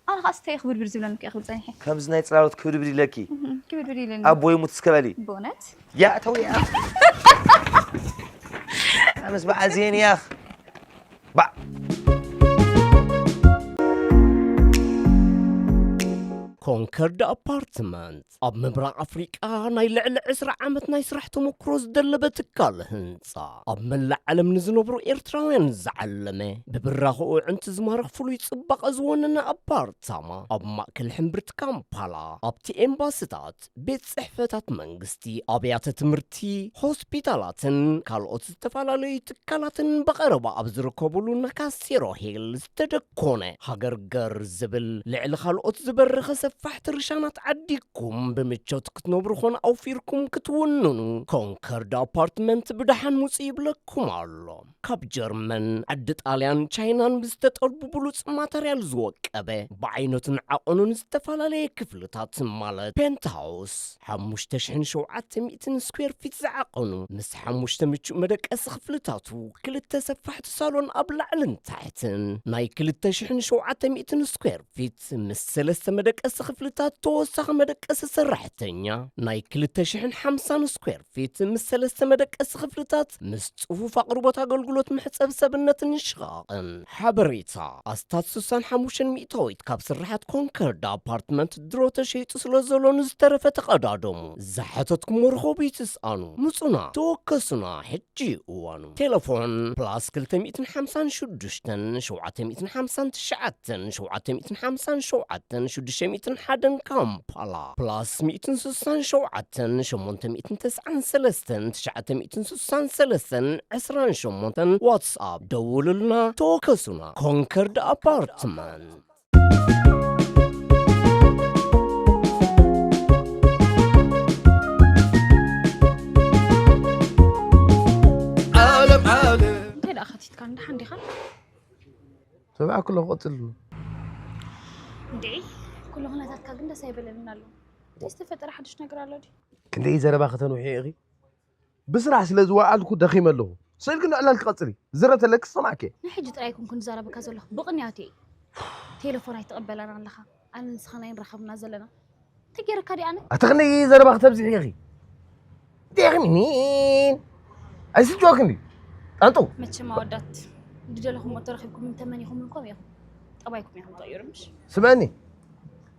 ኣነ ኸኣ ስተይ ክብድብድ ዝብለኒ እኮ እየ ክብል ጸኒሐ። ከምዚ ናይ ጽላሎት ክብድብድ ኢለኪ? እህ፣ ክብድብድ ኢለኒ። ኣቦይ ሙት እስከ በሊ። ብእውነት? ያ ተውያ። ኣነስ በዓል ዜን እያ። ባዕ። ኮንከርድ ኣፓርትመንት ኣብ ምብራቕ ኣፍሪቃ ናይ ልዕሊ ዕስራ ዓመት ናይ ስራሕ ተመክሮ ዝደለበ ትካል ህንጻ፣ ኣብ መላእ ዓለም ንዝነብሩ ኤርትራውያን ዝዓለመ፣ ብብራኸኡ ኣዕንቲ ዝማርኽ ፍሉይ ጽባቐ ዝወነነ ኣፓርታማ፣ ኣብ ማእከል ሕምብርቲ ካምፓላ፣ ኣብቲ ኤምባስታት፣ ቤት ጽሕፈታት መንግስቲ፣ ኣብያተ ትምህርቲ፣ ሆስፒታላትን ካልኦት ዝተፈላለዩ ትካላትን ብቐረባ ኣብ ዝርከቡሉ ናካሴሮ ሂል ዝተደኮነ ሃገር ገር ዝብል ልዕሊ ካልኦት ዝበረኸ ሰፋሕቲ ርሻናት ዓዲግኩም ብምቾት ክትነብሩ ኾነ ኣውፊርኩም ክትውንኑ ኮንከርድ ኣፓርትመንት ብደሓን ምጹ ይብለኩም ኣሎ። ካብ ጀርመን፣ ዓዲ ጣልያን፣ ቻይናን ብዝተጠልቡ ብሉጽ ማተርያል ዝወቀበ፣ ብዓይነቱን ዓቐኑን ዝተፈላለየ ክፍልታት ማለት ፔንትሃውስ፣ ሓሙሽተ ሽሕን ሸውዓተ ሚእትን ስኩዌር ፊት ዝዓቐኑ፣ ምስ ሓሙሽተ ምቹእ መደቀሲ ክፍልታቱ፣ ክልተ ሰፋሕቲ ሳሎን ኣብ ላዕልን ታሕትን፣ ናይ ክልተ ሽሕን ሸውዓተ ሚእትን ስኩዌር ፊት ምስ ሰለስተ መደቀሲ ክፍልታት፣ ተወሳኺ መደቀሲ ሰራሕተኛ፣ ናይ ክልተ ሽሕን ሓምሳን ስኩዌር ፊት ምስ ሰለስተ መደቀሲ ክፍልታት፣ ምስ ጽፉፍ ኣቕርቦት ኣገልግሎት መሕጸቢ ሰብነትን ሽቓቕን። ሓበሬታ፣ ኣስታት ስሳን ሓሙሽተን ሚእታዊት ካብ ስርሓት ኮንከርድ ኣፓርትመንት ድሮ ተሸይጡ ስለ ዘሎ ንዝተረፈ ተቐዳደሙ። ዝሓተትኩሞ ርኸቡ ይትስኣኑ። ምጹና፣ ተወከሱና፣ ሕጂ እዩ እዋኑ። ቴሌፎን ፕላስ ክልተ ሚእትን ሓምሳን ሽዱሽተን ሸውዓተ ሚእትን ሓምሳን ትሽዓተን ሸውዓተ ሚእትን ሓምሳን ሸውዓተን ሽዱሽተ ሚእትን ሓደን ካምፓላ፣ ፕላስ ሚእትን ስሳን ሸውዓተን ሸሞንተ ሚእትን ተስዓን ሰለስተን ትሽዓተ ሚእትን ስሳን ሰለስተን ዕስራን ሸሞንተን ዋትስኣፕ ደውሉልና፣ ተወከሱና። ኮንከርድ ኣፓርትመንት። ዓለም ዓለም። እንታይ ደኣ ኸቲትካ? ደሓን ዲኻ? ሰብዓ ክሎ ክቕጽል ኣሎ። እንዴ፣ ኩሉ ኩነታትካ ግን ደስ ኣይበለንን ኣሎ። እንታይ ዝተፈጠረ ሓድሽ ነገር ኣሎ ድዩ? ክንደይ ዘረባ ከተንውሒ ኢኺ? ብስራሕ ስለ ዝወዓልኩ ደኺመ ኣለኹ። ስእልኪ ንዕላል ክቐጽል እዩ። ዝረብ ተለኪ ክሰምዓኪ እየ። ንሕጂ ጥራይ ኣይኮንኩን ዝዛረበካ ዘለኹ፣ ብቕንያት እየ። ቴሌፎን ኣይትቕበላን ኣለኻ። ኣነ ንስኻን ኣይንራኸብና ዘለና። እንታይ ገይረካ ድኣ ኣነ? ኣታ ክንደይ ዘረባ ክተብዝሒ ኢኺ? እንታይ ኢኺ ሚኒን? ኣይስልችወክን ድዩ? ጣንጡ። መቸም ኣወዳት ዝደለኹም እተረኺብኩም እንተመኒኹም እንኮም ኢኹም። ጠባይኩም ኢኹም ትቕይሩ ምሽ? ስምዕኒ።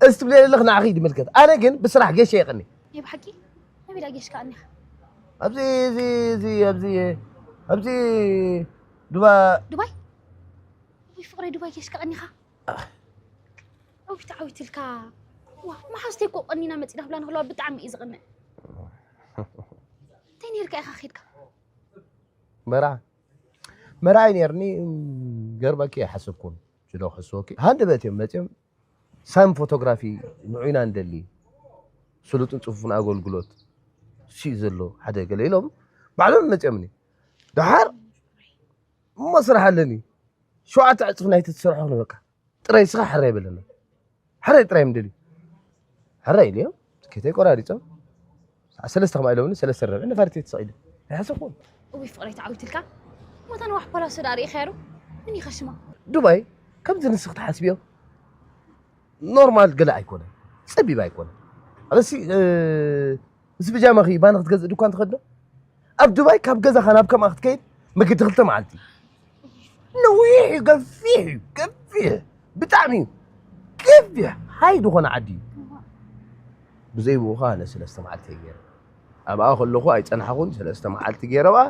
እዚ ትብለየ ዘለኺ ንዓኺ እዩ ዝምልከት። ኣነ ግን ብስራሕ ገሸ የቐኒ። ናይ ብሓቂ? ኣበይ ደኣ ጌሽካ ቀኒኻ? ኣብዚ፣ እዚ፣ እዚ፣ ኣብዚ፣ ኣብዚ ዱባ ዱባይ? ወይ ፍቕረይ ዱባይ ጌሽካ ቀኒኻ? ኣውይ ተዓዊትልካ። ዋ፣ መሓዝተይ እኮ ቀኒና መጺና ክብላ ንክለዋ ብጣዕሚ እዩ ዝቕንእ። እንታይ ነይርካ ኢኻ ኸይድካ? መርዓ፣ መርዓ እዩ ነይርኒ፣ ገርመኪ ኣይሓሰብኩን። ሽዶ ክሕስወኪ። ሃንደበት እዮም መጺኦም። ሳም ፎቶግራፊ ንዑ ኢና ንደሊ። ስሉጥን ጽፉፍን ኣገልግሎት ሲ ዘሎ ሓደ ገለ ኢሎም ባዕሎም መጺኦምኒ። ደሓር እሞ ስራሕ ኣለኒ። ሸውዓተ ዕጽፍ ናይቲ ትሰርሖ ክንበካ። ጥራይ ስኻ ሕራይ በለና። ሕራይ ጥራይ ምደልዩ። ሕራይ ኢልዮም። ትኬተይ ቆራሪጾም። ሰዓት ሰለስተ ከማይ ኢሎምኒ፣ ሰለስተ ረብዒ ነፋሪት እየ ተሰቒለ። ኣይሓሰብኩን። እውይ ፍቕረይ ተዓዊትልካ። ሞታ ንዋሕ ፓላሶ ደኣ ርኢኻዮ ዶ? ምን ይኸሽማ? ዱባይ ከምዚ ንስኽ ትሓስብዮ ኖርማል ገለ ኣይኮነን። ጸቢብ ኣይኮነን። ኣነሲ፣ እ፣ ምስ ብጃማኺ ባኒ ክትገዝእ ድኳን ትኸዶ? ኣብ ዱባይ ካብ ገዛኻ ናብ ከምኣ ክትከይድ መገዲ ክልተ መዓልቲ። ነዊሕ እዩ፣ ገፊሕ እዩ፣ ገፊሕ። ብጣዕሚ እዩ። ገፊሕ። ሃይ ዝኾነ ዓዲ እዩ። ብዘይ ብኡ ኸኣ ኣነ ሰለስተ መዓልቲ እየ ገይረ። ኣብኣ ከለኹ ኣይጸናሕኹን፣ ሰለስተ መዓልቲ ገይረ ብኣ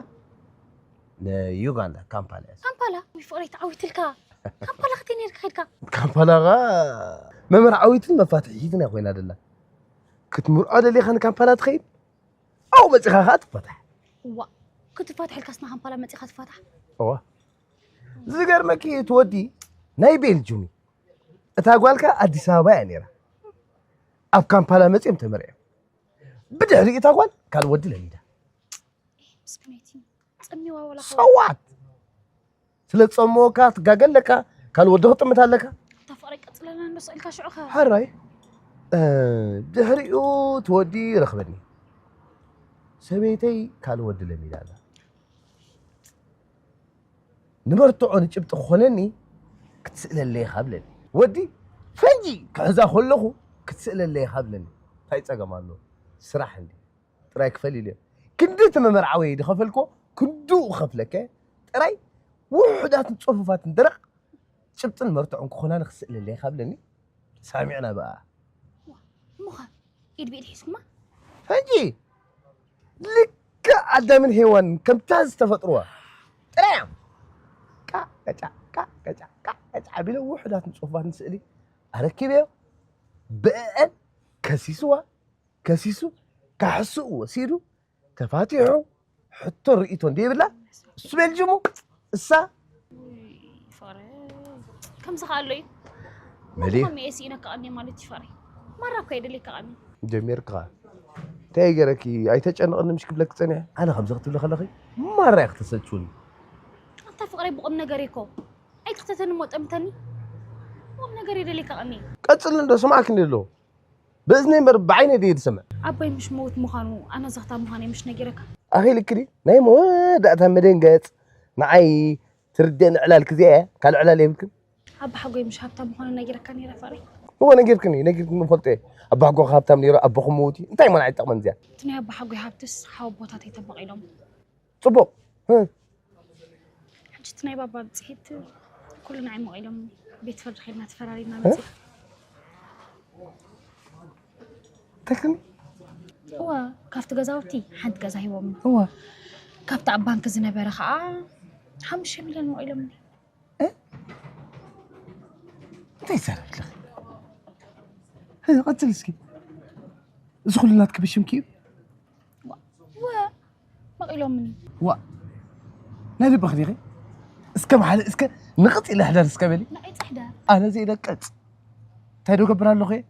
ንዩጋንዳ፣ ካምፓላ እየ። ካምፓላ? ወይ ፍቕረይ ተዓዊትልካ። ካምፓላ ክትይ ነይርካ ከይድካ? ካምፓላ ኸኣ መመርዓዊትን መፋትሒትን እያ ኮይና ደላ። ክትምርዖ ደሊኻ ንካምፓላ ትኸይድ? ኣብኡ መጺኻ ኸኣ ትፋታሕ። እዋ፣ ክትፋትሐልካስ ንካምፓላ መጺኻ ትፋታሕ? እዋ። ዝገርመኪ እቲ ወዲ ናይ ቤልጁም እዩ። እታ ጓል ከኣ ኣዲስ ኣበባ እያ ነይራ። ኣብ ካምፓላ መጺኦም ተመርዕዮም። ብድሕሪ እታ ጓል ካልእ ወዲ ለሚዳ። ምስኪነይቲ፣ ጸሚዋ ወላ ኸ ሰዋት? ስለ ዝጸመወካ ትጋገ ኣለካ፣ ካልእ ወዲ ክትጥምት ኣለካ። እታ ፍቕረይ ቀጽለልና እንዶ ስቕ ኢልካ ሽዑ ኸ? ሕራይ፣ እ፣ ድሕሪኡ እቲ ወዲ ረኽበኒ። ሰበይተይ ካልእ ወዲ ለሚዳ ኣላ። ንመርትዖ ንጭብጢ ክኾነኒ ክትስእለለይ ኢኻ ብለኒ። ወዲ ፈንጂ ክሕዛ ከለኹ ክትስእለለይ ኢኻ ብለኒ። እንታይ ጸገም ኣሎ? ስራሕ እንዲ ጥራይ ክፈል ኢለ። ክንዲ እቲ መመርዓወይ ዝኸፈልኮ ክንድኡ ክኸፍለከ ጥራይ ውሑዳትን ጽፉፋትን ደረቕ ጭብጥን መርትዖን ክኾናኒ ክትስእለለይ ኢኻ ብለኒ። ሳሚዕና ብኣ። እሞ ኸ ኢድ ብኢድ ሒዝኩማ? ፈንጂ ልክዕ ኣዳምን ሄዋን ከምታ ዝተፈጥሩዋ ጥራይ እዮም። ቃ ቀጫ፣ ቃ ቀጫ፣ ቃ ቀጫ ኣቢለ ውሑዳትን ጽፉፋትን ስእሊ ኣረኪበዮ። ብእአን ከሲስዋ፣ ከሲሱ፣ ካሕስኡ ወሲዱ፣ ተፋቲሑ፣ ሕቶ ርእይቶ እንደ ይብላ፣ እሱ ቤልጅሙ፣ እሳ። ውይ፣ ፍቕረይ። ከምዚ ከ ኣሎ እዩ? መሊ? እሞ ከመይ እየ ስኢነካ ቀንየ ማለት እዩ ፍቕረይ? ማራ እኮ የደልየካ ቀንየ። ጀሚርካ። እንታይ ገረኪ? ኣይተጨንቕኒ ምሽ ክብለኪ ጸኒሐ። ኣነ ከምዚ ክትብሊ ከለኺ፣ ማራ ኢኺ ተሰልችውኒ። ኣንታ ፍቕረይ ብቑም ነገር እኮ። ኣይትኽተተኒ እሞ ጠምተኒ። ብቑም ነገር የደልየካ ቀንየ። ቀጽሊ እንዶ ስማዕኪ እንዲ ኣሎ። ብእዝነይ እምበር ብዓይነይ ድየ ዝሰምዕ። ኣቦይ ምሽ ምዉት ምዃኑ ኣነ ዘኽታ ምዃነይ ምሽ ነጊረካ? ኣኺ ልክዲ ናይ መወዳእታ መደንገጽ ንዓይ ትርድእኒ ዕላል ክዚኣ እያ፣ ካልእ ዕላል የብልክን። ኣቦሓጎይ ምሽ ሃብታም ምዃኑ ነጊረካ ነይረ ፍቕረይ? እወ ነጊርክኒ፣ ነጊርክኒ እፈልጦ እየ። ኣቦሓጎኺ ሃብታም ነይሩ፣ ኣቦኹም ምዉት እዩ። እንታይ እሞ ንዓይ ትጠቕመኒ እዚኣ? እቲ ናይ ኣቦሓጎይ ሃብትስ ሓወቦታተይ ተበቒሎም። ጽቡቕ። እ። ሕጂ እቲ ናይ ባባ ብጽሒት ኩሉ ንዓይ መቒሎም ቤት ፍርዲ ኸይድና ተፈራሪምና እ? መጺና። እንታይ ክኒ? እወ፣ ካብቲ ገዛውቲ ሓንቲ ገዛ ሂቦምኒ። እወ። ካብቲ ኣብ ባንክ ዝነበረ ኸኣ ሓሙሽተ ሚልዮን መቒሎምኒ። እ? እንታይ ይዛረብ ኣለኺ? እ፣ ቀጽል እስኪ። እዚ ኩሉ ናትኪ ብሽምኪ እዩ? ዋ፣ ወ፣ መቒሎምኒ። ዋ፣ ናይ ልብኺ ዲኺ? እስከ መሓለ፣ እስከ ንቕጽ ኢለ ሕደር እስከ በሊ። ንዓይ ጽሕደር። ኣነ ዘይደቀጽ። እንታይ ዶ ገብር ኣለኹ እየ?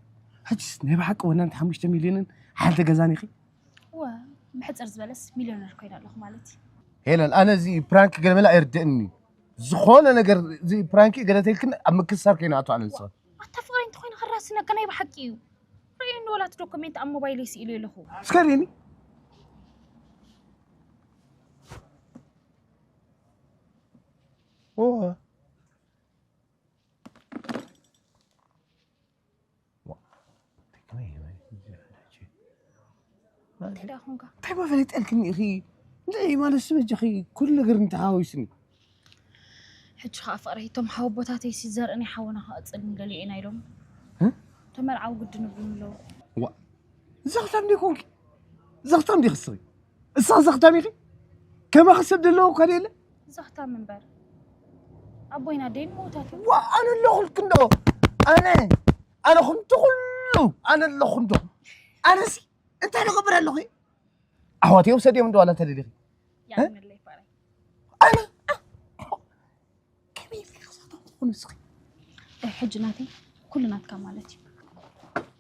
ሕጅስ ናይ ብሓቂ ወናንቲ ሓሙሽተ ሚልዮንን ሓንቲ ገዛን ኢኺ? ወ፣ ብሕጽር ዝበለስ ሚልዮነር ኮይነ ኣለኹ ማለት እዩ። ሄለን፣ ኣነ እዚ ፕራንክ ገለ መለ ኣይርድእኒ። ዝኾነ ነገር እዚ ፕራንክ እዩ ገለ ተይልክን ኣብ ምክስሳር ከይንኣቱ ኣነ ንስኻ። ኣታ ፍቕረይ እንተኾይነ ክራስነካ ናይ ብሓቂ እዩ። ርእየኒ ወላ እቲ ዶኩሜንት ኣብ ሞባይለይ ስኢለዮ ኣለኹ። እስከ ርእየኒ። ኦ። ዋ፣ ከመይ፣ ከመይ፣ እንታይ ደኣ ኾንካ? እንታይ ማፈለጥ ያልክኒ ኢኺ? እንታይ ማለት ስበጃኺ? ኩሉ ነገር እንተሓዋዊስኒ። ሕጂ ኸዓ ፍቕረይ፣ እቶም ሓወቦታተይ ሲ ዘርእኒ ሓውና ክቐጽል ንደሊ ኢና ኢሎም። እ? ተመርዓው ግድን ይብሉኒ ኣለዉ። ዋ፣ ዘኽታም ዲኹንኪ? ዘኽታም ዲኺ እስኺ? እሳ ዘኽታም ኢኺ? ከማኺ ሰብ ደለዎ እኳ ደየለ? ዘኽታም እምበር። ኣቦይና ደይን መውታት። ዋ፣ ኣነ ኣለኹልክ እንዶ። ኣነ፣ ኣነ ኹምቲ ኩሉ፣ ኣነ ኣለኹ እንዶ። ኣነሲ እንታይ ክገብር ኣለኹ? ኣሕዋተይ ውሰድዮም እንዶ ዋላ እንተደሊኺ። ያንለይ ባራይ። ኣነ፣ ከመይ ኢልካ ክሳቶም ትኾኑ እስኺ? ሕጂ ናተይ ኩሉ ናትካ ማለት እዩ።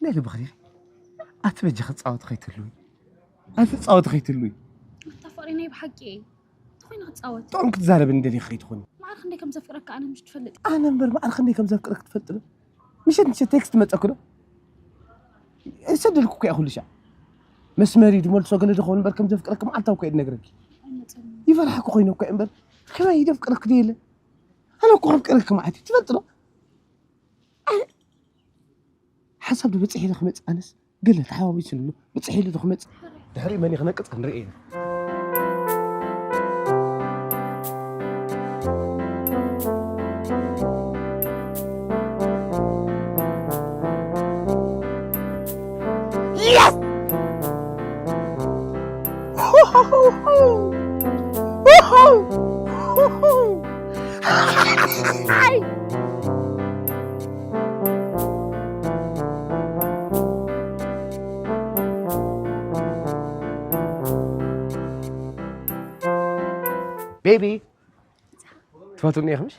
ናይ ልብኺ ዲኺ? ኣቲ በጃ ክጻወት ከይትህልዊ። ኣቲ ጻወት ከይትህልዊ። ኣታ ፍቕሪ ናይ ብሓቂ እየ። ተኾይነ ክጻወት። ጥዑም ክትዛረብ እንደሊኺ ከይትኾኒ። ማዕረ ክንደይ ከም ዘፍቅረካ ኣነ ምሽ ትፈልጥ። ኣነ እምበር ማዕረ ክንደይ ከም ዘፍቅረክ ትፈልጥ ዶ? ምሸት ምሸት ቴክስት መጸኩ ዶ? ይሰደልኩ እኮ እየ ኩሉ ሻዕ። መስመር እዩ ድመልሶ ገለ ድኸውን እምበር ከም ዘፍቅረክ መዓልታዊ እኮ እየ ድነግረኪ። ኣይመጸኒ። ይፈርሓ እኮ ኮይነ እኮ እየ እምበር ከመይ ይደፍቅረክ ድየለ? ኣነ እኮ ከፍቅረክ መዓት እዩ ትፈልጥ ዶ? ሓሳብ ዶ በፂሒ ኢለ ክመፅእ ኣነስ ገለ ተሓዋዊሱ ኣሎ በፂሒ ኢለ ዶ ክመፅእ ድሕሪኡ መን እዩ ክነቅፅ ክንርኢ ኢና። Yes! ቤቢ ትፈትውኒ ኢኺ ምሽ?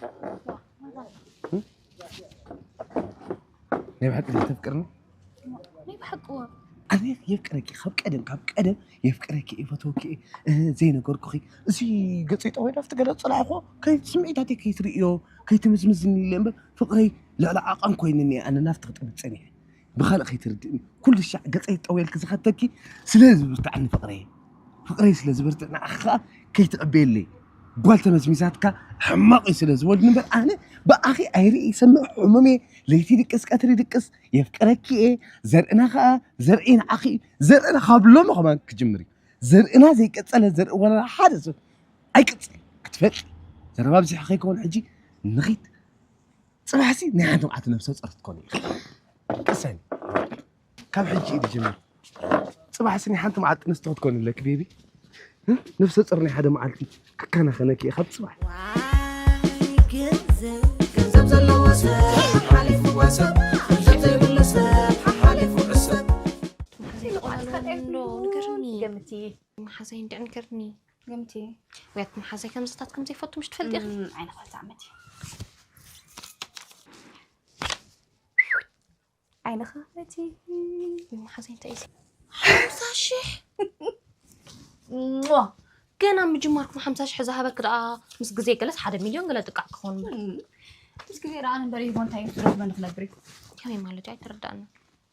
ናይ ብሓቂ ዲኺ ተፍቅርኒ? ናይ ብሓቂ እወ። ኣነ የፍቅረኪ ካብ ቀደም ካብ ቀደም የፍቅረኪ እየ፣ ይፈትወኪ እየ፣ እ፣ ዘይነገርኩኺ እዚ ገፀይ ጠወይ ናብቲ ገለ ፀላዕኹ ከይ ስምዒታተይ ከይትርእዮ ከይትምዝምዝኒ ኢለ እምበር ፍቕረይ ልዕሊ ዓቐን ኮይንኒ እየ። ኣነ ናብቲ ክጥምት ፀኒሐ ብኻልእ ከይትርድእኒ ኩሉ ሻዕ ገፀይ ጠወልኪ ዝኸተኪ ስለ ዝብርትዓኒ ፍቕረይ ፍቕረይ ስለ ዝብርትዕ ንዓኺ ከዓ ከይትዕበየለይ ጓል ተመዝሚዛትካ ሕማቕ እዩ ስለ ዝበሉኒ እምበር ኣነ ብኣኺ ኣይርኢ ይሰምዕ ሕሙም እየ። ለይቲ ይድቅስ ቀትሪ ይድቅስ የፍቅረኪ እየ። ዘርእና ከዓ ዘርእይ ንዓኺ እዩ። ዘርእና ካብ ሎሚ ከማን ክጅምር እዩ። ዘርእና ዘይቀፀለ ዘርኢ ወላ ሓደ ሰብ ኣይቅፅል ክትፈልጢ። ዘረባ ብዝሒ ከይከውን ሕጂ ንኺድ። ፅባሕሲ ናይ ሓንቲ መዓልቲ ነብሰ ፁር ክትኮኒ ኢኺ። ቅሰኒ። ካብ ሕጂ እዩ ዝጅምር። ፅባሕሲ ናይ ሓንቲ መዓልቲ ኣንስቲ ክትኮኒ ኣለኪ ቤቢ። እ? ነብሰ ፁር ናይ ሓደ መዓልቲ ክከናኸነኪ እየ ካብ ፅባሕ። ዋይ ገንዘብ፣ ገንዘብ ዘለዎ ሰብ ሓሓሊፉ ዋሰብ፣ ገንዘብ ዘይብሉ ሰብ ሓሓሊፉ ዕሰብ። ዶ ንገርኒ። ገምቲ። መሓዛይ እንድዕ ንገርኒ። ገምቲ። ውያት መሓዛይ ከምዝታት ከም ዘይፈቱ ምሽ ትፈልጢ ኢኺ? ዓይነ ኸልተ ዓመት እዩ። ዓይንኻ መቲ መሓዛይ እንታይ እዩ? ሓምሳ ሽሕ። ሟ! ገና ምጅማርኩም ሓምሳ ሽሕ ዝሃበክ ደኣ ምስ ግዜ ገለስ ሓደ ሚልዮን ገለ ጥቃዕ ክኸውን እምበር። ምስ ግዜ ደኣ ንበር ይቦ እንታይ ምስ ረኽበ ንክነብር እዩ። ከመይ ማለት እዩ? ኣይተረዳእና።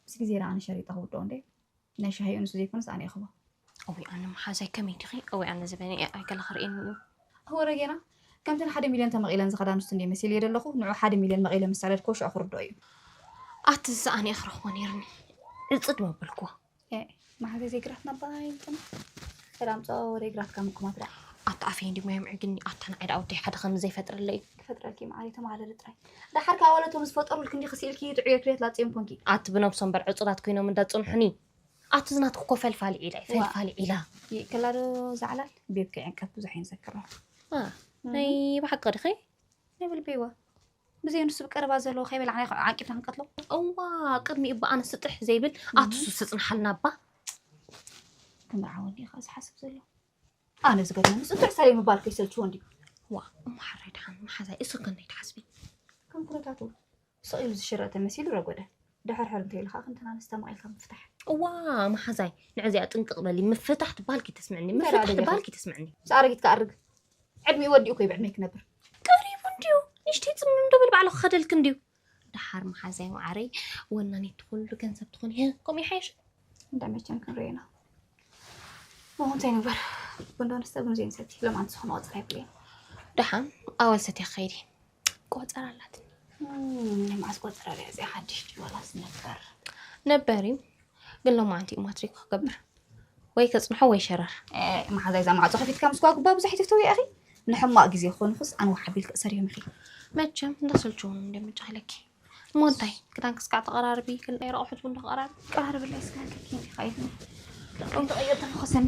ምስ ግዜ ደኣ ንሸሪጣ ክውድኦ እንዴ ናይ ሻሂኡ ንሱ ዘይኮነስ ኣነ ይኽቦ። እውይ ኣነ መሓዛይ ከመይ ዲኺ? እውይ ኣነ ዝበነ እየ ኣይገለ ክርእየኒ እዩ። ኣወረ ጌና ከምተን ሓደ ሚልዮን ተመቒለን ዝኸዳ ኣንስቱ እንድየ መሲልየ ደለኹ ንዑ ሓደ ሚልዮን መቒለ ምስ ሰደድክዎ ሽዑ ክርድኦ እዩ። ኣቲ እዚ ኣነ እየ ክረኽቦ ነይርኒ። ዕፅድ መበልክዎ። ኤ መሓዘይ ዘይግራት ናባይ ይልጥና። ሰላም ፀዋ ወደይ ግራትካ ምኩማት ደኣ። ኣታ ኣፈይ እንዲ ሙያ ምዕግኒ ኣታ ንዓይ ደኣ ወደይ ሓደ ከም ዘይፈጥረለይ። ክፈጥረልኪ መዓረይ ተመሃለሊ ጥራይ። ደሓር ከዓ ዋለቶም ዝፈጠሩልኪ እንዲ ክስኢልኪ ጥዑየ ክልየት ላፅዮም ኮንኪ። ኣቲ ብነብሶም በር ዕፁዳት ኮይኖም እንዳፅንሑኒ። ኣቲ ዝናትኪ እኮ ፈልፋሊ ዒላ እዩ ፈልፋሊ ዒላ። ይእከላ ዶ ዛዕላል ቤብከ ዕንቀት ብዙሕ እየን ዘክራ። ኣ፣ ናይ ብሓቂ ዲኺ? ናይ በል በይዋ። ብዘይ ንሱ ብቀረባ ዘለዎ ከይበላዕና ዓቂብና ክንቀትሎ። እዋ ቅድሚኡ እባ ኣነ ስጥሕ ዘይብል ኣቲ እሱ ስፅንሓልና እባ። ክምርዓወኒ እዩ ከዓ ዝሓስብ ዘሎ። ኣነ ዝገድመኒ ፅንቱሕ ሰለይ ምባል ከይሰልችዎ እንድዩ። ዋ እሞ ሓራይ ደሓን መሓዛይ እሱ ከ እንታይ ትሓስቢ? ከም ኩነታቱ ስቕ ኢሉ ዝሽረ ተመሲሉ ረጎደ። ድሕርሕር እንተይሉ ከዓ ከምተን ኣንስቲ ተማቒልካ ምፍታሕ። እዋ መሓዛይ ንዕዚኣ ጥንቅቕ በሊ ምፍታሕ ትበሃል ከይተስምዕኒ እንታይ ደኣ ምፍታሕ ደሊኻ? ትበሃል ከይተስምዕኒ። ምስ ኣረጊት ክኣርግ ዕድሚኡ ወዲኡ እኮ እዩ ብዕድመይ ክነብር። ቀሪቡ እንድዩ ንእሽተይ ፅምም ዶ በል ባዕልኺ ከደልኪ እንድዩ። ደሓር መሓዛይ መዓረይ ወናኒት ትኹሉ ገንዘብ ትኹን ይህ ከምኡ ይሓይሽ። እንዳ መቸም ክንሪኦ ኢና። እሞ እንታይ ንግበር? ቡን ዶ ንስተ ቡን ዘይንሰቲ ሎማዓንቲ ዝኾነ ቆፀራ የብለይን። ደሓን ኣወል ሰትየ ክኸይድ እየ። ቆፀራ ኣላትኒ። ናይ መዓስ ቆፀራ ድያ እዚኣ ሓድሽ ድዩ ዋላስ ነበር? ነበር እዩ ግን ሎማዓንቲ እዩ ማትሪክ ክገብር። ወይ ከጽንሖ ወይ ሸረር። መሓዛይ እዛ ማዕፆ ከፊትካ ምስ ጓጉባ ብዙሕ ይትፍተው ኢኺ። ንሕማቕ ግዜ ክኾንኹስ ኣንዋሕ ኣቢልክ እሰር እዮም ኢኺ። መቸም እንዳሰልችዎም እንደ ምጫ ኢለኪ። እሞ እንታይ ክዳን ክስካዕ ተቐራርቢ ክንደይ ረቑሑት እውን ተቐራርቢ። ቀራርብለይ እስከ። ከይድ ተቐየርተ ንኸሰኒ።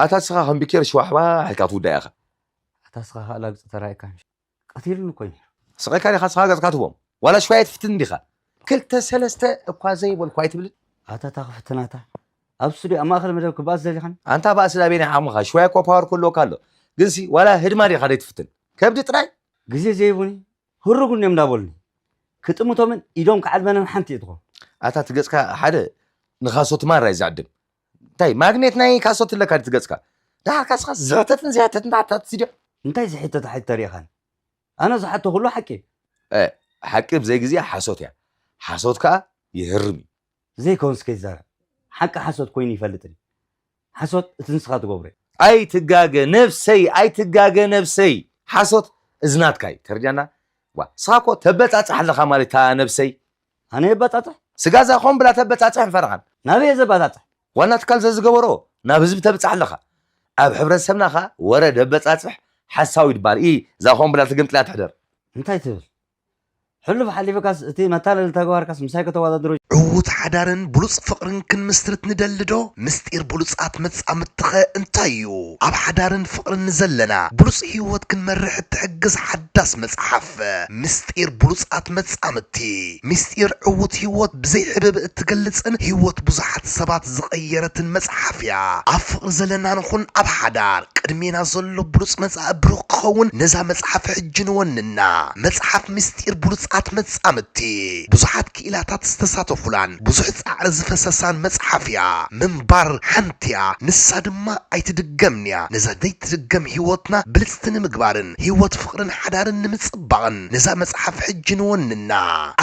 ኣታ ስኻ ከም ቢኬር ሽዋሕባ ኢልካ ትውዳእ ኢኻ። ኣታ ስኻ ላግፂ ተራእካ ቀቲሉኒ እኮ እዩ። ስቕ ኢልካ ዲኻ ስኻ ገፅካ ትቦም ዋላ ሽዋየ ትፍትን ዲኻ? ክልተ ሰለስተ እኳ ዘይበልኩ ኣይትብልን? ኣታ እታ ክፍትናታ ኣብ ስቱዲዮ ኣብ ማእኸል መደብ ክበኣስ ደሊኻኒ? ኣንታ ባእሲ ዳቤን ይሓቕምኻ ሽዋየ እኮ ፓወር ክህልወካ ኣሎ። ግንሲ ዋላ ህድማ ዲኻ ዘይትፍትን? ከብዲ ጥራይ? ግዜ ዘይቡኒ ህሩጉን እዮም እንዳበሉኒ ክጥምቶምን ኢዶም ክዓልበንን ሓንቲ እየ ትኾን። ኣታ ትገፅካ ሓደ ንኻሶት ማራ እዩ ዘዕድም። እንታይ ማግኔት ናይ ካሶት ኣለካ ድትገፅካ? ደሓር ካስኻ ዝሕተትን ዘይሕተትን ተሓታት ስድዮ። እንታይ ዝሕተት ሓይት ተሪእኻን? ኣነ ዝሓቶ ኩሉ ሓቂ እዩ። እ፣ ሓቂ ብዘይ ግዜ ሓሶት እያ። ሓሶት ከዓ ይህርም እዩ። ዘይከውንስ ከይዛረብ ሓቂ ሓሶት ኮይኑ ይፈልጥን እዩ። ሓሶት እቲ ንስኻ ትገብሮ እዩ። ኣይትጋገ ነብሰይ ኣይትጋገ ነብሰይ። ሓሶት እዝናትካ እዩ ተረዲያና። ዋ ስኻ እኮ ተበፃፅሕ ኣለኻ ማለት እታ ነብሰይ። ኣነ የባፃፅሕ? ስጋ እዛ ኾን ብላ ተበፃፅሕ ንፈረኻን። ናበይ እየ ዘባፃፅሕ? ዋና ትካል ዘዝገበሮ ናብ ህዝቢ ተብፅሕ ኣለኻ። ኣብ ሕብረተሰብና ኸ ወረ ደበፃፅሕ ሓሳዊ ድባል ኢ እዛ ኾን ብላ ትግምጥላ ትሕደር። እንታይ ትብል? ሕሉፍ ሓሊፍካስ እቲ መታለሊ ተግባርካስ ምሳይ ከተወዳድሮ እዩ። ዕዉት ሓዳርን ብሉፅ ፍቕርን ክንምስርት ንደሊ ዶ? ምስጢር ብሉፃት መፃምድትኸ እንታይ እዩ? ኣብ ሓዳርን ፍቕርን ንዘለና ብሉፅ ህይወት ክንመርሕ እትሕግዝ ሓዳስ መፅሓፍ ምስጢር ብሉፃት መፃምድቲ። ምስጢር ዕዉት ህይወት ብዘይ ሕብብ እትገልፅን ህይወት ብዙሓት ሰባት ዝቐየረትን መፅሓፍ እያ። ኣብ ፍቕሪ ዘለና ንኹን ኣብ ሓዳር ቅድሜና ዘሎ ብሉፅ መፃኢ ብሩኽ ክኸውን ነዛ መፅሓፍ ሕጂ ንወንና። መፅሓፍ ምስጢር ብሉፃት መፃምድቲ ብዙሓት ክኢላታት ዝተሳተፉላን ብዙሕ ፃዕሪ ዝፈሰሳን መፅሓፍ እያ። ምንባር ሓንቲ እያ፣ ንሳ ድማ ኣይትድገምን እያ። ነዛ ዘይትድገም ህይወትና ብልፅቲ ንምግባርን ህይወት ፍቕርን ሓዳርን ንምፅባቕን ነዛ መፅሓፍ ሕጂ ንወንና።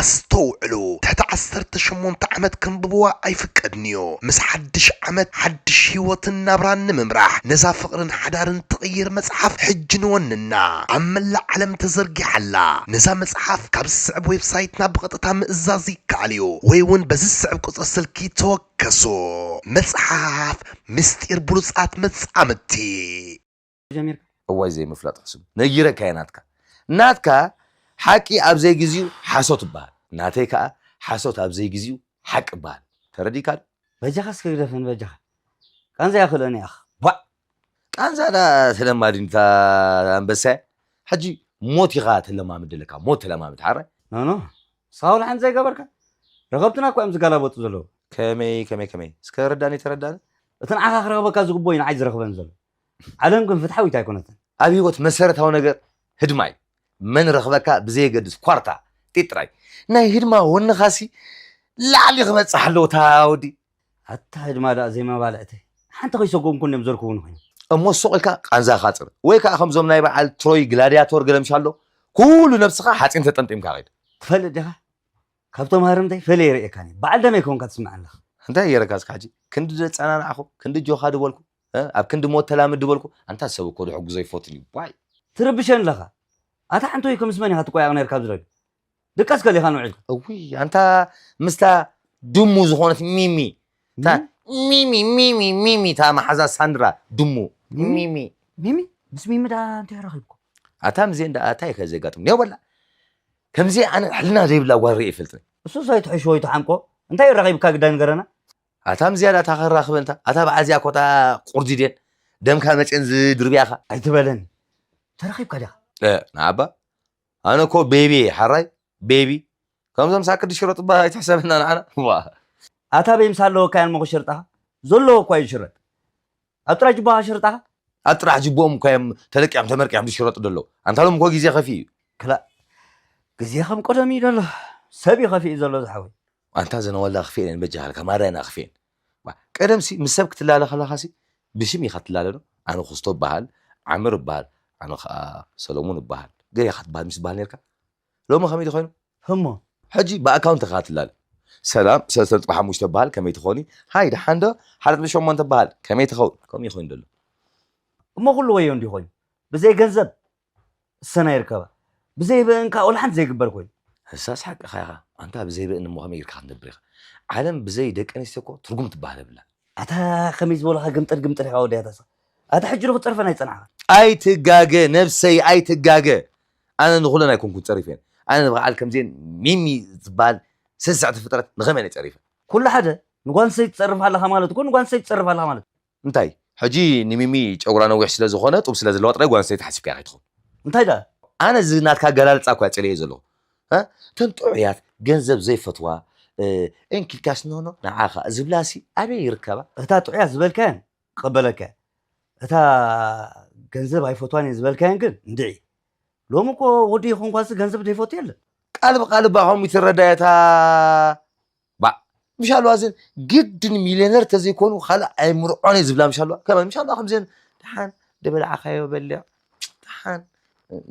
ኣስተውዕሉ፣ ትሕቲ ዓሰርተ ሸሞንተ ዓመት ከንብብዋ ኣይፍቀድን እዩ። ምስ ሓድሽ ዓመት ሓድሽ ህይወትን ናብራን ንምምራሕ ነዛ ፍቕርን ሓዳርን ትቕይር መፅሓፍ ሕጂ ንወንና። ኣብ መላእ ዓለም ተዘርጊሓ ኣላ። ነዛ መፅሓፍ ካብ ዝስዕብ ዌብሳይትና ብቐጥታ ምእዛዝ ይከኣል እዩ ወይ እውን በዚ ዝስዕብ ቁፅሪ ስልኪ ተወከሱ። መፅሓፍ ምስጢር ብሉፃት መፃምድቲ። ጀሚርካ እዋይ ዘይምፍላጥ ሕሱም ነጊረካ እየ ናትካ ናትካ ሓቂ ኣብ ዘይግዚኡ ሓሶት ይበሃል ናተይ ከዓ ሓሶት ኣብ ዘይግዚኡ ሓቂ ይበሃል ተረዲእካ ዶ በጃኻ እስከ ግደፈን በጃኻ ቃንዛ ይኽእለኒ ኢኻ ቧዕ ቃንዛ ዳ ተለማዲንታ ኣንበሳ ሕጂ ሞት ኢኻ ተለማምድ ኣለካ ሞት ተለማምድ ሓራይ ኖኖ ሳውል ሓንቲ ዘይገበርካ ረኸብትና እኮ እዮም ዝጋላበጡ ዘለዉ ከመይ ከመይ ከመይ እስከ ረዳኒ ተረዳኒ እቲ ንዓኻ ክረኽበካ ዝግቦ እዩ ንዓይ ዝረኽበን ዘሎ ዓለም ግን ፍትሓዊት ኣይኮነትን። ኣብ ህይወት መሰረታዊ ነገር ህድማ እዩ። መን ረኽበካ ብዘየገድስ ኳርታ ጢጥ ጥራይ ናይ ህድማ ወንኻሲ ላዕሊ ክበፅሕ ኣለዎ እታ ወዲ። ኣታ ህድማ ደኣ ዘይመባልዕተይ ሓንቲ ከይሰጎምኩ እንድዮም ዘርክቡኒ ኮይኖም። እሞ ሱቕ ኢልካ ቃንዛኻ ፅር ወይ ከዓ ከምዞም ናይ በዓል ትሮይ ግላድያቶር ገለምሻሎ ኩሉ ነብስኻ ሓፂን ተጠምጢምካ ኸይድ። ትፈልጥ ዲኻ ካብቶም ሃረምተይ ፈለየ ርእየካን እየ በዓል ደመይ ከውንካ ትስምዐኒ ኣለኻ። እንታይ ገይረካ እስካ ሕጂ ክንዲ ደፀናናዕኹ ክንዲ ጆኻ ድበልኩ ኣብ ክንዲ ሞት ተላምድ ድበልኩ ኣንታ ሰብ እኮ ድሕጉዞ ይፈትን እዩ ዋይ ትርብሸን ኣለኻ ኣታ ሓንቲ ወይ ከምስ መን ኢኻ ትቆያቕ ነርካ ኣብዚ ደገ ድቀስ ገሊኻ ንውዒልካ እውይ ኣንታ ምስታ ድሙ ዝኾነት ሚሚ እታ ሚሚ ሚሚ ሚሚ እታ መሓዛ ሳንድራ ድሙ ሚሚ ሚሚ ምስ ሚሚ ዳ እንታይ ረኺብኩም ኣታ ምዜ እንዳ ኣታ ይከ ዘጋጥም ኔው በላ ከምዚ ኣነ ሕልና ዘይብላ ጓል ርኢ ይፈልጥኒ እሱ ሳይትሕሾ ወይ ትሓንቆ እንታይ ረኺብካ ግዳ ንገረና ኣታ ምዝያዳ እታ ከራኽበን እታ ኣታ በዓል እዚኣ ኮታ ቁርዚ ድየን ደምካ መፅየን ዝድርብያኻ ኣይትበለኒ ተረኺብካ ዲኻ ንዓባ ኣነ እኮ ቤቢ እየ ሓራይ ቤቢ ከምዞም ሳክዲ ሽረጥባ ኣይትሕሰበና ንዓና ዋ ኣታ በይ ምሳ ኣለወካ እያን መኹ ሽርጣኻ ዘለዎ እኳ እዩ ሽረጥ ኣብ ጥራይ ጅባኻ ሽርጣኻ ኣብ ጥራሕ ጅቦኦም እኳ እዮም ተለቂዖም ተመርቂዖም ዝሽረጡ ደለዉ ኣንታ ሎም እኮ ግዜ ከፊ እዩ ክላእ ግዜ ከም ቀደም እዩ ደሎ ሰብ እዩ ከፊ እዩ ዘሎ ዝሓወይ ኣንታ ዘነወላ ክፍኤን እየን በጃኻ ኢልካ ማርያና ክፍኤን። ዋ፣ ቀደምሲ ምስ ሰብ ክትላለ ከለኻሲ ብሽም ኢኻ ትላለ ዶ? ኣነ ኩስቶ እበሃል፣ ዓምር እበሃል፣ ኣነ ኸኣ ሰለሙን እበሃል። ገለ ኢኻ ትበሃል ምስ ትበሃል ኔርካ። ሎሚ ከመይ ድኾይኑ? ህሞ። ሕጂ ብኣካውንት ኢኻ ትላለ። ሰላም ሰለስተ ነጥቢ ሓሙሽተ እበሃል ከመይ ትኾኒ? ሃይ ደሓን ዶ? ሓደ ነጥቢ ሸሞንተ እበሃል ከመይ ትኸውን? ከምኡ ይኾይኑ ደሎ። እሞ ኩሉ ወዮ እንዲዩ ኮይኑ። ብዘይ ገንዘብ እሰና ይርከባ ብዘይ ብእንካ ወላ ሓንቲ ዘይግበር ኮይኑ እሳስ ሓቅኻ ኢኻ ኣንታ ብዘይ ብእን እሞ ከመይ ኢልካ ክትነብር ኢኻ ዓለም ብዘይ ደቂ ኣንስትዮ እኮ ትርጉም ትበሃል የብላ። ኣታ ከመይ ዝበሉኻ ግምጥል ግምጥል ኢኻ ወዲ ኣታ ኣታ ሕጂ ዶ ክፀርፈን ኣይፀናሕኻ ኣይትጋገ ነብሰይ ኣይትጋገ። ኣነ ንኹለን ኣይኮንኩን ፀሪፈን። ኣነ ንበዓል ከምዚን ሚሚ ዝበሃል ስስዕቲ ፍጥረት ንኸመይ እየ ፀሪፈ? ኩሉ ሓደ ንጓንሰይ ትፀርፍ ኣለኻ ማለት እኮ ንጓንሰይ ትፀርፍ ኣለኻ ማለት እንታይ ሕጂ ንሚሚ ጨጉራ ነዊሕ ስለ ዝኾነ ጡብ ስለ ዘለዋ ጥራይ ጓል ኣንስተይቲ ሓሲብካያ ከይትኸውን እንታይ ደኣ ኣነ እዚ ናትካ ኣገላልፃ እኳ ፅልየ ዘለኹ እ? ተን ጥዑያት ገንዘብ ዘይፈትዋ እ፣ እንኪልካስ ኖኖ ንዓኻ ዝብላሲ ኣበይ ይርከባ እታ ጥዑያት ዝበልካየን ክቕበለካ እየ። እታ ገንዘብ ኣይፈትዋን እየ ዝበልካየን ግን እንድዒ ሎሚ እኮ ወዲ ይኹንኳሲ ገንዘብ ዘይፈቱ የለን ቃል ብቃል እባ ከምኡ ይትረዳየታ ባዕ ምሻልዋ ዘን ግድን ሚልዮነር ተዘይኮኑ ካልእ ኣይምርዖን እየ ዝብላ ምሻልዋ ከመን ምሻልዋ ከምዘን ደሓን ደበላዕኻዮ በልዕ ደሓን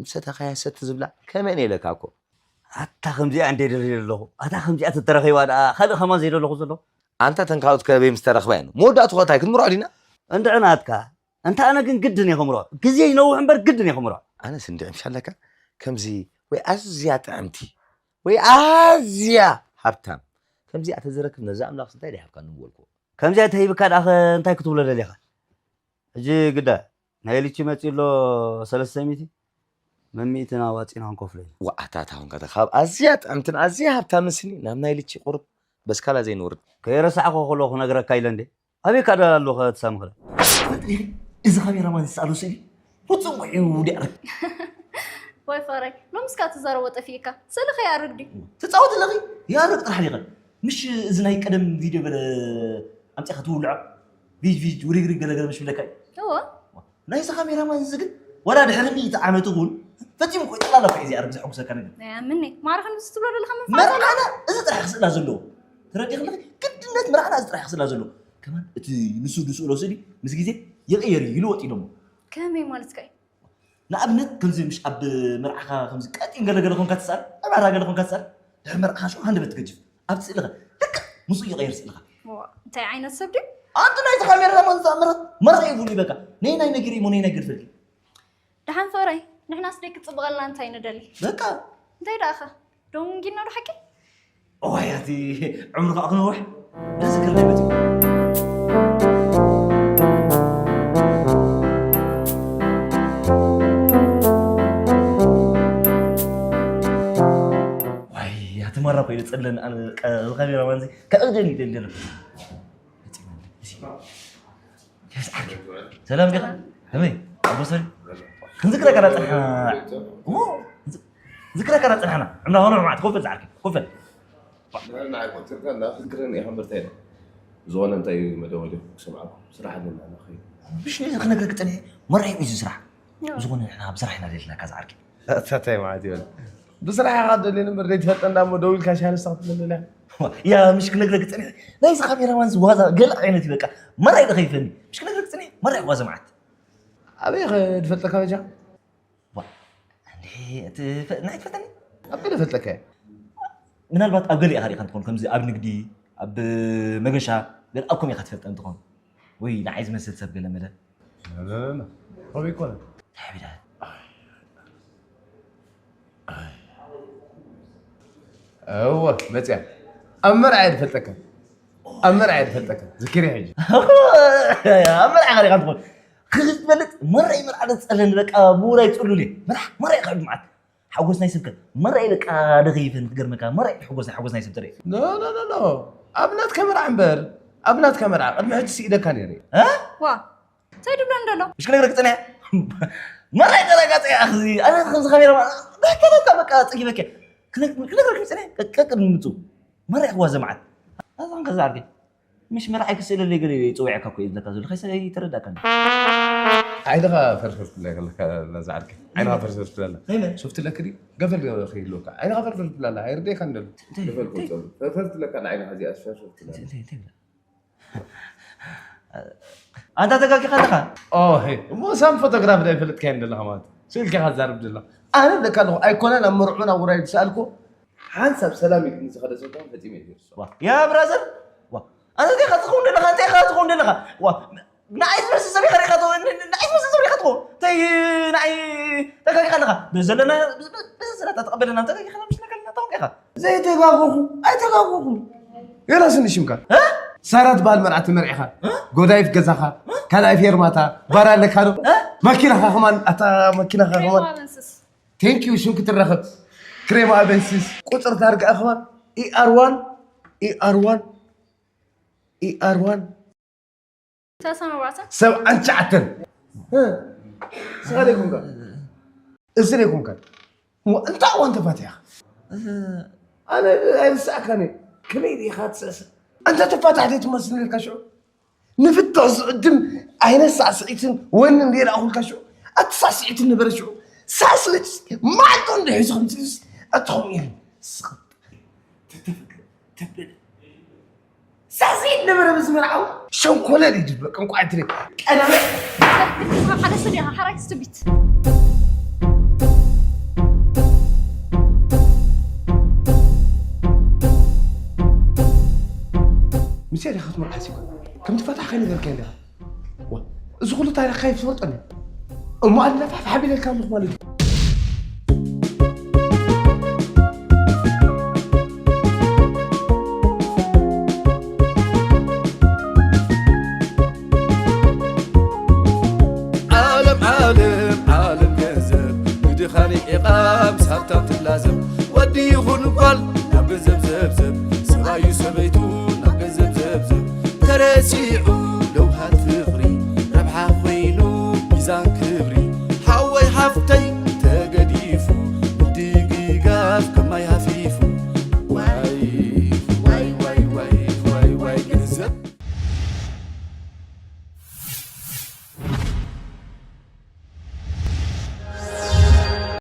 ምሰተኻያ ሰቲ ዝብላ ከመን የለካ እኮ ኣታ ከምዚኣ እንደ ደልየ ኣለኹ ኣታ ከምዚኣ ተተረኺባ ደኣ ካልእ ከማን ዘይደለኹ ዘለኹ ኣንታ ተን ካልኦት ከበይ ምስ ተረኽባ እየን መወዳእቱ ከ እንታይ ክንምርዖ ዲና እንድዒ ናትካ እንተ ኣነ ግን ግድን እየ ክምርዖ ግዜ ይነውሕ እምበር ግድን እየ ክምርዖ ኣነስ እንድዒ ምሻለካ ከምዚ ወይ ኣዝያ ጥዕምቲ ወይ ኣዝያ ሃብታም ከምዚኣ ተዝረክብ ነዚ ኣምላኽስ እንታይ ድኣ ይሃብካ ንምበልክዎ። ከምዚኣ ተሂብካ ደኣ ኸ እንታይ ክትብሎ ደሊኻ? ሕጂ ግዳ ናይ ልቺ መጺኡ ኣሎ ሰለስተ ሚእቲ መሚእትና ዋጺና ክንከፍሎ ኢና። ዋእ ኣታ እታ ኾንካ እታ ካብ ኣዝያ ጥዕምትን ኣዝያ ሃብታምን ስኒ ናብ ናይ ልቺ ቁሩብ በስካላ ዘይንወርድ። ከይረሳዕኩ ከለኹ ክነግረካ ኢለ እንዴ። ኣበይ ካዳ ኣሎ ኸ ትሳምኽላ? ትፈልጢ ዲኺ? እዚ ካሜራማን ዝሰኣሎ ስእሊ ፍጹም ውዒ ውዲያ። ወይ ፈረይ፣ ሎምስ ካብ ትዛረቦ ጠፊእካ። ስእሊ ከይኣርግ ድዩ? ትጻወቲ ኣለኺ? ይኣርግ ጥራሕ ዲኸ? ምሽ እዚ ናይ ቀደም ቪድዮ ገለ ኣምጺኻ ትውልዖ? ቪጅ ቪጅ ውሪግሪግ ገለ ገለ ምሽ ብለካ እዩ። እወ። ናይዚ ካሜራማን እዚ ግን ዋላ ድሕሪ ሚእቲ ዓመት እውን ፈጺሙ ቆይጥላ ኣለካ እዚ ኣርግ ዘሐጉሰካ ነገር። ናይ ኣምኒ ማራ ከም ዝትብሎ ዘለካ መንፋስ ኣሎ። መርዓና እዚ ጥራሕ ክስእላ ዘለዎ። ተረዲእኺ ኣለኺ? ግድነት መርዓና እዚ ጥራሕ ክስእላ ዘለዎ። ከማን እቲ ንሱ ዝስእሎ ስእሊ ምስ ግዜ ይቕየር እዩ ይልወጥ ኢሎሞ። ከመይ ማለትካ እዩ? ንኣብነት ከምዚ ምሽ ኣብ መርዓኻ ከምዚ ቀጢን ገለ ገለ ኮንካ ትስኣል፣ ኣብ ዕራ ገለ ኮንካ ትስኣል፣ ድሕሪ መርዓኻ ሽዑ ሃንደበት ትገጅፍ። ኣብቲ ስእሊ ኸ ልክዕ ምስኡ ይቕየር ስእልኻ። ዋ እንታይ ዓይነት ሰብ ድዩ? ኣንቲ ናይቲ ካሜራ ማን ዝኣምራት መርዓ ይብሉ ይበካ። ነየናይ ነጊረ እሞ ነየናይ ገድፈልኪ? ደሓን ፍቕረይ ንሕናስ ደይ ክትፅብቐልና እንታይ ንደሊ? በቃ እንታይ ደኣኻ ደንጊና ዶ ሓቂ? እዋይ ኣቲ ዕምሩ ከዓ ክነውሕ ደስ ዝክር ናይ መፅኡ ዋይ ኣቲ ማራ ኮይነ ፀለን ኣነ በቃ እዚ ካሜራ ማንዚ ከእግደን ይደሊ ኣለኩ ሰላም ዲኻ? ከመይ? ኣቦ ሰሪ? ክንዝክረካ ዳ ጸንሓና። እሞ፣ ክንዝ- ክንዝክረካ ዳ ጸንሓና። ዕምራ ሆኖ ዕምራ፣ ኮፍ በል ዝዓርከይ፣ ኮፍ በል። ንዓይ ቆጺርካ እንዳፈክርን ኢኻ ምርተይ። ዝኾነ እንታይ እዩ መደወሊ ክሰምዓኩም። ስራሕ ኣለና ንኸይድ። ምሽ ነዚ ክነግረክ ጸኒሐ፣ መርዒ እዩ እዚ ስራሕ። ዝኾነ ንሕና ኣብ ስራሕ ኢና ደሊናካ ዝዓርከይ። ኣታ እንታይ ማለት እዩ? ብስራሕ ኢኻ ትደልየኒ እምበር ዘይትፈልጠና እሞ ደዊልካ ሻሂ ንስኻ ትብለኒ ኣለኻ። ያ ምሽ ክነግረክ ጸኒሐ ናይዚ ካሜራማን እዚ ዋዛ ገለ ዓይነት እዩ በቃ። መራይ ዶ ከይፈኒ? ምሽ ክነግረክ ጸኒሐ መራይ ዋዛ መዓት። ኣበይ ኢኻ ዝፈልጠካ በጃ? ዋ እንዴ እቲ ፈ- ናይ ትፈልጠኒ? ኣብ ገለ ፈልጠካ እየ። ምናልባት ኣብ ገለ ኢኻ ሪኢኻ እንትኾን ከምዚ ኣብ ንግዲ ኣብ መገሻ ገለ ኣብ ከምኡ ኢኻ ትፈልጠ እንትኾን ወይ ንዓይ ዝመስል ሰብ ገለ መለ ኖ፣ ኖ፣ ኖ፣ ኖ። ከምኡ ኣይኮነን። እንታይ ብዳ? እወ፣ መፅያ። ኣብ መርዓ እየ ዝፈልጠካ። ኣብ መርዓ እየ ዝፈልጠካ። ዝኪሪ ሕጂ። ኣብ መርዓ ኸሪኻ እንትኾን። ክትፈልጥ መርዓ መርዓ ደስ ፀለኒ በቃ ብኡ ናይ ፅሉል እየ። መርዓ መርዓ ካብ መዓት ሓጎስ ናይ ሰብ ከ መርዓ በቃ ደኸይፈን ክገርመካ መርዓ ሕጎስ ናይ ሓጎስ ናይ ሰብ ትርኢ። ኖ፣ ኖ፣ ኖ፣ ኖ። ኣብ ናትካ መርዓ እምበር። ኣብ ናትካ መርዓ ቅድሚ ሕጂ ስኢደካ ነይረ። እ? ዋ እንታይ ድብለኒ ደሎ? ምሽ ክነግረክ ጸኒሐ። መራይ ተረጋጸ ኣኽዚ ኣነ ከምዚ ካሜራ ዳከለካ በቃ ጸጊበክ። ክነግረክ ጸኒሐ ቀቅድ ምጹ። መራይ ክዋ ዘማዓት። ኣዛን ከዛ ዓርኪ። ምሽ መርዓይ ክስእለለይ ገለ ይጽውዐካ እኮ እዩ ዝብለካ ዘሎ። ከይሰ ይተረዳእካኒ። ዓይንኻ ፈርፈር ትብለካ ኣለካ ነዛ ዓርኪ። ዓይንኻ ፈርፈር ትብለላ። ከይመ? ሶፍት ለክዲ ገፈል ከይህልወካ። ዓይንኻ ፈርፈር ትብለላ። ኣይርደእካን ደሎ። እንታይ? ገፈል እንታይ? ከውፅኦ። ፈርፈር ትብለካ ንዓይንኻ እዚኣ ፈርፈር ትብለላ። እንታይ እንታይ እንታይ ብላ? ኣንታ ተጋጊኻ ኣለኻ። ኦሄ እሞ ሳም ፎቶግራፍ ዶ ኣይፈልጥካዮን ዘለኻ ማለት እዩ። ስእልካ ኢኻ ትዛረብ ዘለኻ። ኣነ ብለካ ኣለኹ ኣይኮነን ኣብ መርዑ ናብ ውራይ ዝሰኣልኩ ሓንሳብ ሰላም ኢልክኒ ዝኸደ ሰብ ከኣ ፈጺመ እየ ዝርስዖ። ያ ብራዘር ዋ ኣንታ እንታይ ኢኻ ትኸውን ዘለኻ እንታይ ኢኻ ትኸውን ዘለኻ ዋ ንዓይ ዝመስል ሰብ ኢኻ ሪኢኻ ትኸውን ንዓይ ዝመስል ሰብ ሪኢኻ ትኸውን እንታይ ንዓይ ተጋጊኻ ኣለኻ ብዘለና ብዘለና ተቐበለና ተጋጊኻ ምስ ነገርና ታወቂኻ ዘይተጋገኹ ኣይተጋገኹ ዮናስ እንዲ ሽምካ ሳራ ትበሃል መርዓ ተመርዒኻ፣ ጎዳይፍ ገዛኻ፣ ካልኣይ ፌርማታ፣ ባር ኣለካ ዶ? መኪናኻ ከማን፣ ኣታ መኪናኻ ከማን። ቴንክ ዩ። ሽም ክትረኸብ፣ ክሬማ ኣበንሲስ፣ ቁፅር ታርጋ ከማን፣ ኢኣር ዋን፣ ኢኣር ዋን፣ ኢኣር ዋን። ሰላሳ ኣርባዕተ። ሰብዓን ትሽዓተን። ስኻ ደይኮንካ፣ እዚ ደይኮንካ። እሞ እንታይ እዋን ተፋቲሕኻ? ኣነ ኣይርስዓካን እየ። ከመይ ኢኻ ትስዕስዕ? ኣንታ ተፋታሕ ዘይትመስል ነርካ ሽዑ። ንፍትሕ ዝዕድም ዓይነት ሳዕስዒትን ወንን ዘይረኣኹልካ ሽዑ። ኣቲ ሳዕስዒትን ነበረ ሽዑ። ሳዕስዒት ማዕጦ እንድሒዙ ከምፅኡስ ኣትኾም ኢሉ። ስኽጥ ተተፈጥሎ ተበለ። ሳዕስዒት ነበረ ብዝመርዓው ሸንኮለል እዩ ድበቅ። እንቋዕ ትሪ ቀዳመ ሓደ ሰብ ኢኻ ሓራይ ትስቢት። ምስ ዲኻ ክትምርዓስ ይኮን ከም ትፈታሕ ከይነገርከ እንዲኻ። ዋ፣ እዚ ኩሉ ታሪኽካ ይፈልጦ እንዲ። እሞ ኣነ ፋሕፋሕ ቢለልካ ኣለኹ ማለት እዩ። ዓለም ዓለም ዓለም ገንዘብ ንድኻ ሪዒቓ ምስ ሃብታም ትላዘብ። ወዲ ይኹን ጓል ናብ ገንዘብ ዘብዘብ፣ ሰብኣዩ ሰበይቱ ናብ ገንዘብ ዘብዘብ። ተረሲዑ